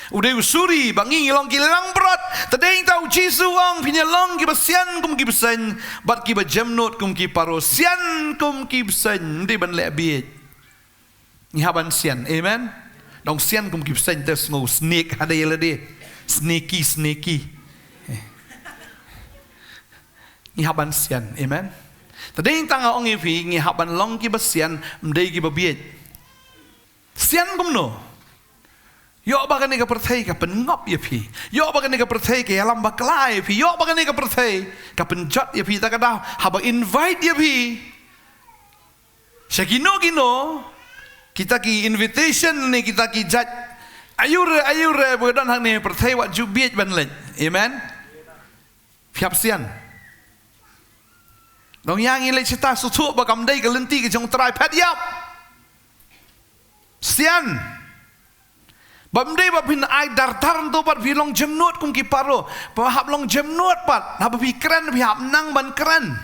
U dei u suri, ba ngi ngi long ki langbrot. Te dei hangta u Jisu u ong phin ïa long kiba sian kum ki bseiñ bad kiba jemnud kum ki paro. Sian kum ki bseiñ, ym dei ban leh bieit. Ngi hap ban sian. Amen. Dang sian kum ki bseiñ te sngew sneak ha dei lade. Sneaky, sneaky. Ngi hap ban sian. Amen. Te dei hangta nga ong ïa phi, ngi hap ban long kiba sian, ym dei kiba bieit. Sian kumno? Ïoh ba kane ka pyrthei ka pynngop ïa phi. Ïoh ba kane ka pyrthei ka ïalam bakla ïa phi. Ïoh ba kane ka pyrthei ka pynjot ïa phi. Ta ka daw haba invite ïa phi sha kino kino kita ki invitation ne kita ki jait aiu re aiu re ba don hangne, pyrthei wat ju bieit ban leit. Amen. Phi hap sian. Dang ïa ngi leit shata shuh shuh ba kam dei ka lynti ka jong U Trai, phet ïap. Sian. Bad ym dei ba phin ai dar-dar hangto pat, phi long jemnud kum ki Paro. Ba hap long jemnud pat, haba phi kren phi hap nang ban kren.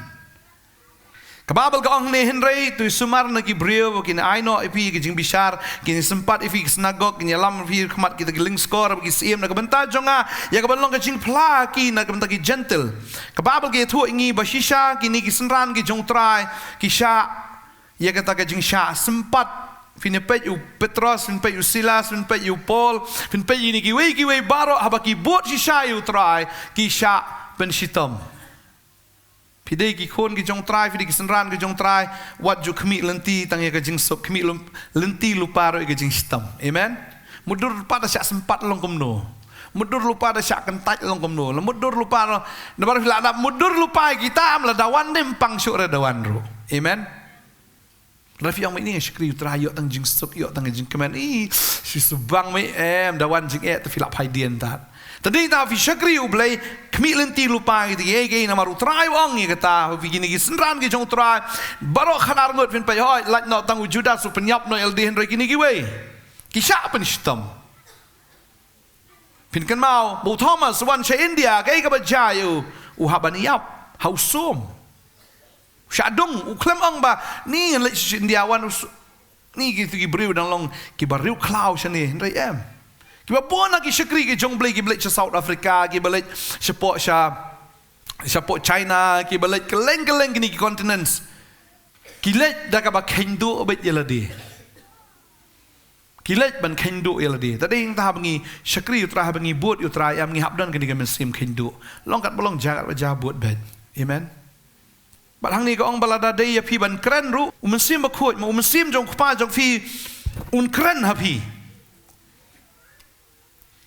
Ka Baibl ka ong hangne, hynrei to sumar na ki briew ba kin ai noh ïa phi ka jingbishar, kin sympat ïa phi ki synagog, kin ïalam ïa phi ha khmat kita ki lyngskor bad ki syiem na ka bynta jong nga, ïa kaban long ka jingphla ïa ki na ka bynta ki Jentil. Ka Baibl ka ïathuh ïa ngi ba shisha kine ki synran ki jong U Trai ki shah ïa kata ka jingshah sympat. Phin ïa peit u Petros, phin peit u Silas, phin peit u Paul, phin peit ïa kine kiwei kiwei baroh, haba ki bud shisha ïa U Trai ki shah pynshitom. Phi dei ki khun ki jong U Trai, phi dei ki synran ki jong U Trai, wat ju khmih lynti tang ïa ka jingsuk, khmih lynti lypa ruh ïa ka jingshitom. Amen. Mutdur lypa da shah sympat long kumno. Mutdur lypa da shah kyntait long kumno. La mutdur lypa long, namar phi la dap mutdur lypa ïa kita, ym la da wan, ym pang shuh re da wan ruh. Amen. Lada phi ong, mei, nga shakri U Trai, ïoh tang jingsuk, ïoh tang jingkmen. Ih, shi subang, mei, em, da wan jingeh, te phi lah phai dien tat. Te dei ta phi shakri U Blei, khmih lynti lypa kita kiei kiei, namar U Trai u ong ïa kata. Phi kine ki synran ki jong U Trai, baroh khatar ngut phin peit, hooid, lait noh tang u Judas u pynïap noh ïa lade, hynrei kine kiwei ki shah pynshitom. Phin kynmaw ba u Thomas u wan sha India, kaei kaba jia ïa u, u hap ban ïap ha u sum. U shah dung, u khlem ong ba, ni ngan leit sha India wan u s-, ni kito ki briew dang long kiba riewkhlaw shane, hynrei em. Kiba bun na ki shakri ki jong U Blei kiba leit sha South Africa, kiba leit shapoh sha, shapoh China, kiba leit kylleng kylleng kine ki continents. Ki leit da kaba kheiñ duh beit ïa lade. Ki leit ban kheiñ duh ïa lade. Te dei hangta haba ngi shakri U Trai, haba ngi bud ïa U Trai, em, ngi hap don kane ka mynsiem kheiñ duh. Long katba long, jia katba jia, bud beit. Amen. Bad hangne ka ong ba lada dei ïa phi ban kren ruh, U Mynsiem Bakhuid, ma U Mynsiem jong U Kpa jong phi un kren ha phi.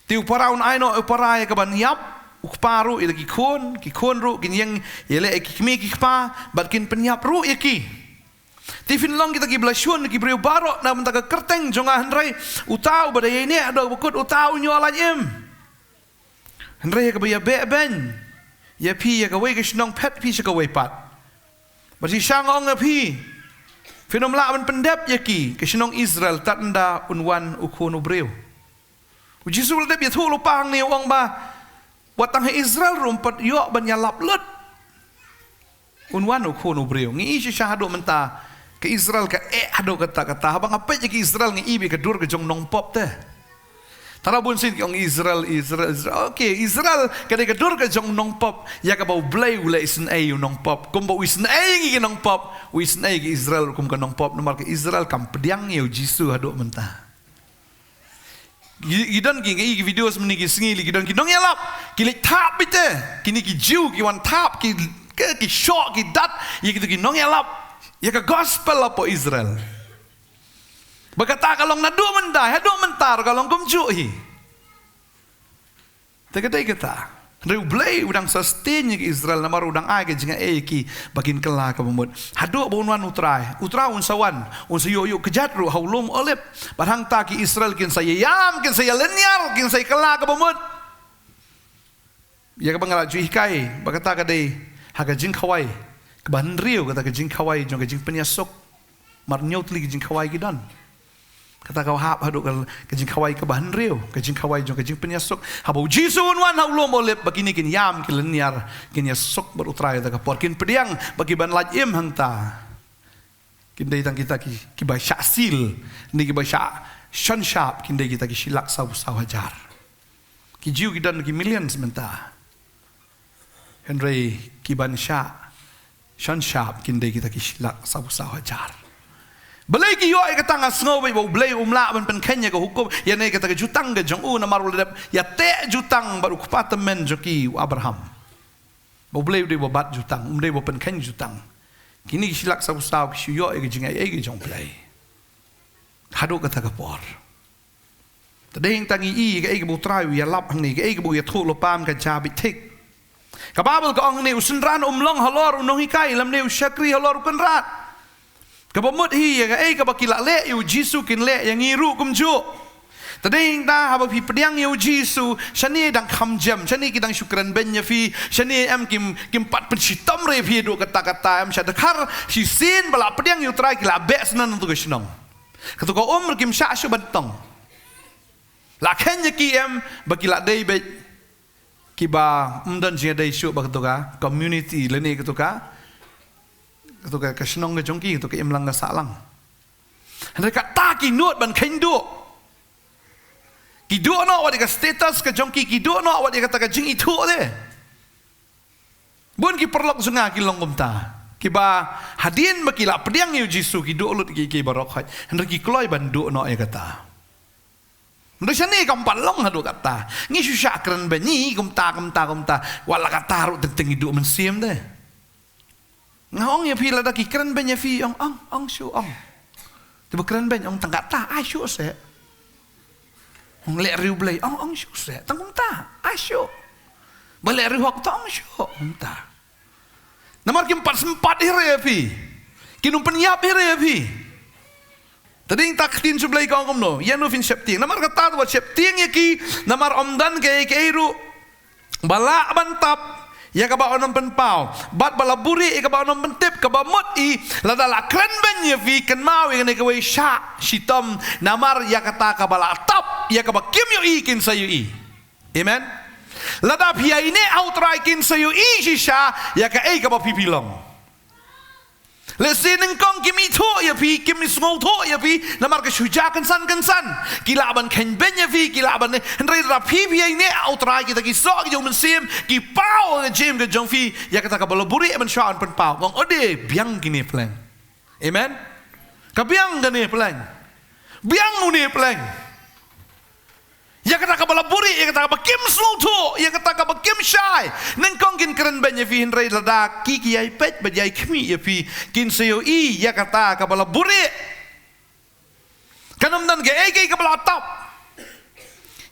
Te u para un ai noh ïa u para ïa kaban ïap, u kpa ruh ïa la ki khun, ki khun ruh kin ïeng ïaleh ïa ki kmie ki kpa, bad kin pynïap ruh ïa ki. Te phin long kita kiba la shun ki briew baroh na bynta ka kyrteng jong nga, hynrei uta uba dei ïa neh haduh ba kut, uta un ïoh lait im. Hynrei ïa kaba ïabeh beiñ ïa phi ïa kawei ka shnong, phet phi sha kawei pat. Bad shisha nga ong ïa phi, phin ym lah ban pyndep ïa ki, ka shnong Israel, tad ynda un wan U Khun u briew. U Jisu u la dep ïathuh lypa hangne, u ong ba wat tang ha Israel ruh ym pat ïoh ban ïalap lut. Un wan U Khun u briew. Ngi i shisha haduh mynta, ka Israel ka eh haduh katta katta. Haba nga peit ïa ka Israel, nga i ba ka dur ka jong u nongpop te. Tang ba bun sien ki ong Israel, Israel, Israel. Okay, Israel ka dei ka dur ka jong u nongpop. Ïa kaba U Blei u la isynei ïa u nongpop. Kumba u isynei ïa ngi ki nongpop, u isynei ïa ka Israel kum ka nongpop. Namar ka Israel kam pdiang ïa U Jisu haduh mynta. Ki, ki don ki, ki, ki video mynne ki sngi, ki don ki nongïalap ki leit thap beit te. Kine ki Jiw ki wan thap, ki, ki, ki shoh, ki dat ïa kito ki nongïalap ïa ka gospel hapoh Israel. Ba kata ka long naduh mynta, haduh mynta ruh ka long kumjuh hi. Te ka dei kata. Hynrei U Blei u dang sustain ïa ka Israel, namar u dang ai ka jingai ïa ki ba kin kylla kaba mut. Haduh ba un wan U Trai, U Trai un sa wan, un sa ïoh ïuh kjat ruh ha u lum Olib. Bad hangta ki Israel kin sa ïaïam, kin sa ïalynñiar, kin sa ïakylla kaba mut. Ïa kaba nga la ju hikai, ba kata ka dei ha ka jingkhawai kaba hynriew, kata ka jingkhawai jong ka jingpynïasuk. Mar hynñiew tylli ki jingkhawai ki don. Kata ka hap haduh ka, ka jingkhawai kaba hynriew, ka jingkhawai jong ka jingpynïasuk. Haba U Jisu un wan ha u lum Olib, ba kine kin ïam, kin lynñiar, kin ïasuk bad U Trai kata ka por, kin pdiang ba ki ban lait im hangta. Kin dei tang kita ki, kiba shah seal, ne kiba shah shon shap, kin dei kita ki shi lak saw phew saw hajar. Ki Jiw ki don ki millions mynta. Hynrei ki ban shah shon shap kin dei kita ki shi lak saw phew saw hajar. Balei ki ïoh ïa kata? Nga sngew beit ba U Blei um lah ban pynkheiñ ïa ka hukum, ïa ne kata ka jutang ka jong u, namar u la dep ïateh jutang bad u kpa tymmen jong ki, u Abraham. Ba U Blei u dei uba bat jutang, um dei uba pynkheiñ jutang. Kine ki shi lak saw phew saw ki shu ïoh ïa ka jingai ei ka jong U Blei. Haduh kata ka por. Te dei hangta ngi i kaei kaba U Trai u ïalap hangne, kaei kaba u ïathuh lypa, ym ka jia beit thik. Ka Baibl ka ong hangne, u synran um long halor u nonghikai, lymne u shakri halor u kynrad. Kaba mut hi, ïa kaei kaba ki la leh ïa U Jisu kin leh ïa ngi ruh kumjuh. Te dei hangta haba phi pdiang ïa U Jisu, shane dang kham jem, shane ki dang shu kren beiñ ïa phi, shane em kim, kim pat pynshitom re ïa phi haduh katta katta, em sha dkhar shisien ba la pdiang ïa U Trai ki la beh shen nangtu ka shnong. Kato ka umr kim shah shuh ban tong. La khein ïa ki em, ba ki la dei beit kiba ym don jingïadei shuh bad kato ka community lane kato ka, kato ka, ka shnong ka jong ki, kato ka imlang ka sahlang. Hynrei kata ki nud ban khein duh. Ki duh noh wat ïa ka status ka jong ki, ki duh noh wat ïa kata ka jingithuh de. Bun ki paralok jong nga ki long kumta. Kiba hadien ba ki la pdiang ïa u Jisu ki duh lut ki, ki baroh khoit. Hynrei ki kloi ban duh noh ïa kata. Hynrei shane kam pat long haduh katta. Ngi shu shah kren beiñ ngi kumta, kumta, kumta. Wat la katta ruh teng teng ngi duh mynsiem de. Nga ong ïa phi lada ki kren beiñ ïa phi, ong, ong, ong shu ong. Te ba kren beiñ ong tang katta, ai shu se. Ong leh riew Blei, ong, ong shu se. Tang kumta, ai shu. Ba leh riew hok to ong shu kumta. Namar kim pat sympat hi re ïa phi. Kin ym pynïap hi re ïa phi. Te dei ta ktien sha U Blei ka ong kumno, ïa no phin sheptieng. Namar kata wat sheptieng ïa ki, namar ym don kaei kaei ruh ba lah ban tap ïa kaba un ym pynpaw. Bad ba la buhrieh ïa kaba un ym pyntip, kaba mut i lada la kren beiñ ïa phi, kynmaw ïa kane kawei shah shitom, namar ïa kata kaba la tap ïa kaba kim ïohi kin sa ïohi. Amen. Lada phi ïaineh ha U Trai kin sa ïohi shisha ïa kaei kaba phi phi long. Lehse nyngkong kim ithuh ïa phi, kim isngewthuh ïa phi, namar ka shu jia kynsan kynsan. Ki lah ban khein beiñ ïa phi, ki lah ban ne, hynrei lada phi phi ïaineh ha U Trai, kita ki soh ki jong U Mynsiem ki paw ka jingim ka jong phi ïa kata kaba la buhrieh ban shah un pynpaw. Ong ode biang kine pleng. Amen. Ka biang kane pleng. Biang une pleng. Ïa kata kaba la buhrieh, ïa kata kaba kim sngewthuh, ïa kata kaba kim shai. Nyngkong kin kren beiñ ïa phi, hynrei lada ki ki ïai peit bad ïai khmih ïa phi, kin sa ïohi ïa kata kaba la buhrieh. Kan ym don kaei kaei kaba la tap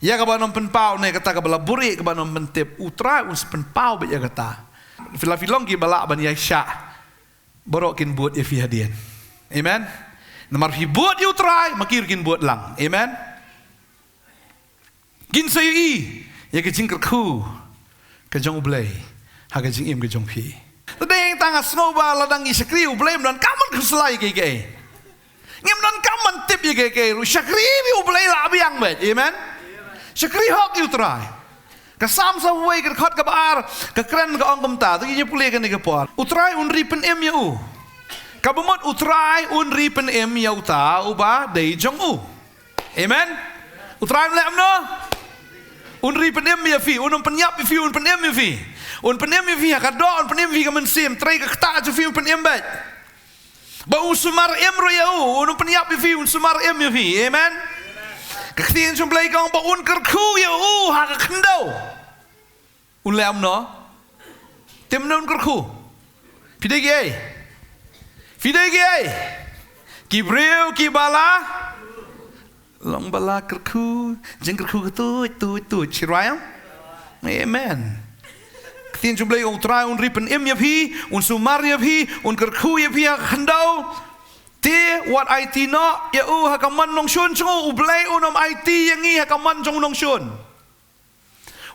ïa kaba un ym pynpaw, ne kata kaba la buhrieh kaba un ym pyntip. U Trai un sa pynpaw beit ïa kata. Phi la phi long kiba lah ban ïai shah, baroh kin bud ïa phi hadien. Amen. Namar phi bud ïa U Trai, ma ki ruh kin bud lang. Amen. Kin sa ïohi ïa ka jingkyrkhu ka jong U Blei ha ka jingim ka jong phi. Te dei tang nga sngew ba lada ngi shakri U Blei ym donkam ban khuslai ïa kiei kiei. Ngim donkam ban tip ïa kiei kiei ruh, shakri ïa U Blei la biang beit. Amen. Shakri hok ïa U Trai. Ka Salm sawphew wei ka dkhot kaba ar ka kren ka ong kumta, to ngin ïa pule kane ka por. U Trai un ri pynim ïa u. Kaba mut U Trai un ri pynim ïa uta uba dei jong u. Amen. U Trai un leh kumno? Un ri pynim ïa phi, un ym pynïap ïa phi, un pynim ïa phi. Un pynim ïa phi ha ka doh, un pynim ïa phi ka mynsiem, trei ka ktah jong phi un pynim beit. Ba un sumar im ruh ïa u, un ym pynïap ïa phi, un sumar im ïa phi. Amen. Ka ktien jong U Blei ka ong ba un kyrkhu ïa u ha ka khyndew. Un leh kumno? Te mano un kyrkhu? Phi dei kiei? Phi dei kiei? Ki briew kiba la long ba la kyrkhu, jingkyrkhu ka tuid tuid tuid, shi rwai em? Amen. Ka ktien jong U Blei, U Trai un ri pynim ïa phi, un sumar ïa phi, un kyrkhu ïa phi ha ka khyndew. Te wat aiti noh ïa u ha ka mon nongshun jong u. U Blei un ym aiti ïa ngi ha ka mon jong u nongshun.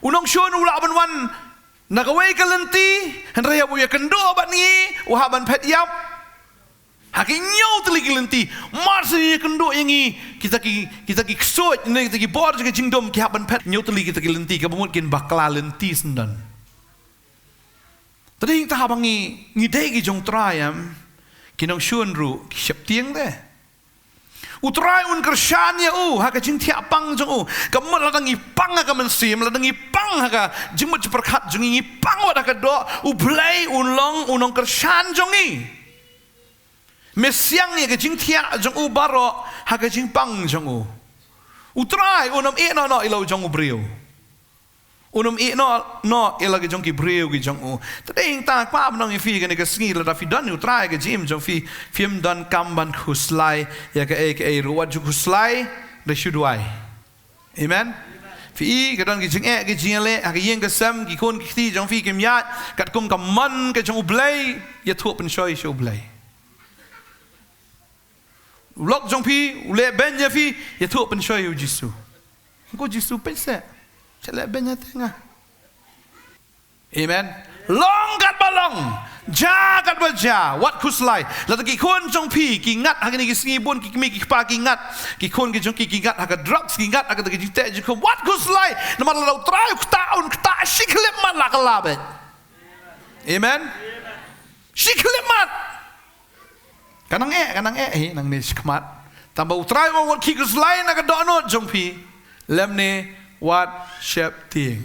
U nongshun u lah ban wan na kawei ka lynti, hynrei haba u ïakynduh bad ngi u hap ban phet ïap ha ki hynñiew tylli ki lynti. Mar shu ïakynduh ïa ngi, kita ki, kita ki ksuid ne kita ki bor jong ka jingdum ki hap ban phet hynñiew tylli kita ki lynti, kaba mut kin bakla lynti syndon. Te dei tang haba ngi, ngi dei ki jong U Trai em, ki nongshun ruh ki sheptieng de. U Trai un kyrshan ïa u ha ka jingthiah pang jong u. Ka mut lada ngi pang ha ka mynsiem, lada ngi pang ha ka jingmut jingpyrkhat jong ngi, ngi pang wat ha ka doh, U Blei un long u nongkyrshan jong ngi. Me siang ïa ka jingthiah jong u baroh ha ka jingpang jong u. U Trai un ym ïeh noh noh ïa la u jong u briew. Un ym ïeh noh noh ïa la ki jong ki briew ki jong u. Te dei tang kwah ban ong ïa phi kane ka sngi, lada phi don ïa U Trai ha ka jingim jong phi, phim donkam ban khuslai ïa kaei kaei ruh. Wat ju khuslai, da shu duwai. Amen. Phi i ka don ki jingeh ki jingïaleh ha ka ïing ka sem, ki khun ki kti jong phi kim ïaid katkum ka mon ka jong U Blei, ïathuh pynshoi sha U Blei. U lok jong phi u leh beiñ ïa phi, ïathuh pynshoi ïa U Jisu. Ko Jisu, peit seh, seh leh beiñ ïa te nga. Amen. Long katba long, jia katba jia, wat khuslai. Lada ki khun jong phi ki ngat ha kine ki sngi bun, ki kmie ki kpa ki ngat, ki khun ki jong ki ki ngat ha ka drugs, ki ngat ha ka jingteh jingkhum, wat khuslai. Namar lada U Trai u ktah, un ktah shi khyllipmat la ka la beit. Amen. Shi khyllipmat. Ka nang eh, ka nang eh hi nangne shakhmat. Tangba U Trai u ong wat khie khuslai na ka dohnud jong phi, lymne wat sheptieng.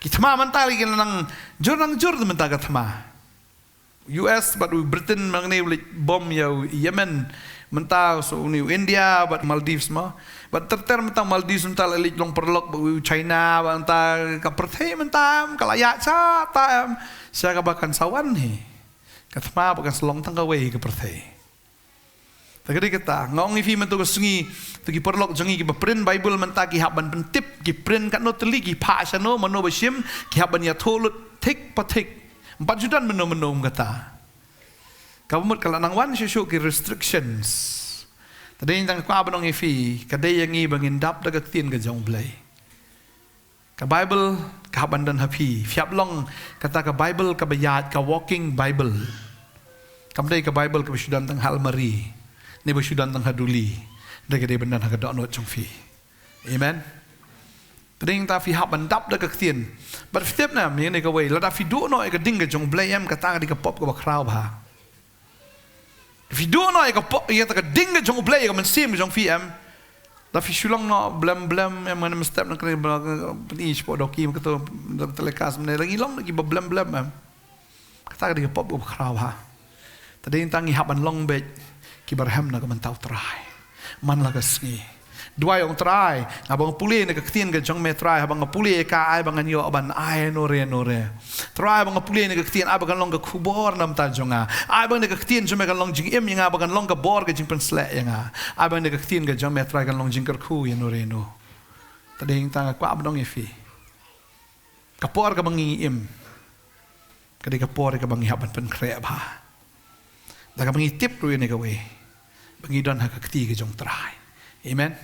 Ki thma mynta ki la nang jur, nang jur mynta ka thma. U S bad u Britain mynne u leit bom ïa u Yemen. Mynta sa une u India bad Maldives mo. Bad ter ter mynta Maldives mynta la leit long paralok bad u China bad mynta ka pyrthei mynta em ka la ïaid sha ta em. Sha kaba kan sa wan hi ka thma ba kan sa long tang kawei ka pyrthei. Te ka dei kata nga ong ïa phi mynta ka sngi, to ki paralok jong ngi kiba print Bible mynta ki hap ban pyntip, ki print katno tylli, ki phah shano, mano ba shim, ki hap ban ïathuh lut thik pa thik. Ym pat ju don mynno mynno kum kata. Kaba mut ka la nang wan shuh shuh ki restrictions. Te dei tang kwah ban ong ïa phi, ka dei ïa ngi ba ngin dap da ka ktien ka jong U Blei. Ka Bible ka hap ban don ha phi. Phi hap long kata ka Bible kaba ïaid, ka walking Bible. Kam dei ka Bible kaba shu don tang ha almari ne ba shu don tang ha duli. Dei ka dei ban don ha ka dohnud jong phi. Amen. Te dei tang phi hap ban dap da ka ktien. Bad phi tip ne em ïa kane kawei, lada phi duh noh ïa ka ding ka jong U Blei em, kata ka dei ka pop kaba khraw bha. Phi duh noh ïa ka pop, ïa ka ding ka jong U Blei, ïa ka mynsiem ka jong phi em. Lada phi shu long noh blem blem em, ngan mynstep na kane ba pyni shapoh dohki, kato, telecast mynne, la ngi long kiba blem blem em. Kata ka dei ka pop kaba khraw bha. Te dei tang ngi hap ban long beit kiba rhem na ka bynta U Trai man la ka sngi. Duwai, ong Trai, haba nga pule na ka ktien ka jong me Trai, haba nga pule ïa ka, ai ba ngan ïoh ban ai nure nure. Trai, haba nga pule na ka ktien, ai ba kan long ka khubor na bynta jong nga. Ai ba na ka ktien jong me kan long jingim ïa nga, ba kan long ka bor ka jingpynsleh ïa nga. Ai ba na ka ktien ka jong me Trai kan long jingkyrkhu ïa nure nu. Te dei tang nga kwah ban ong ïa phi, ka por kaba ngi im ka dei ka por kaba ngi hap ban pynkhreh bha. Da kaba ngi tip ruh ïa kane kawei, ba ngi don ha ka kti ka jong U Trai. Amen.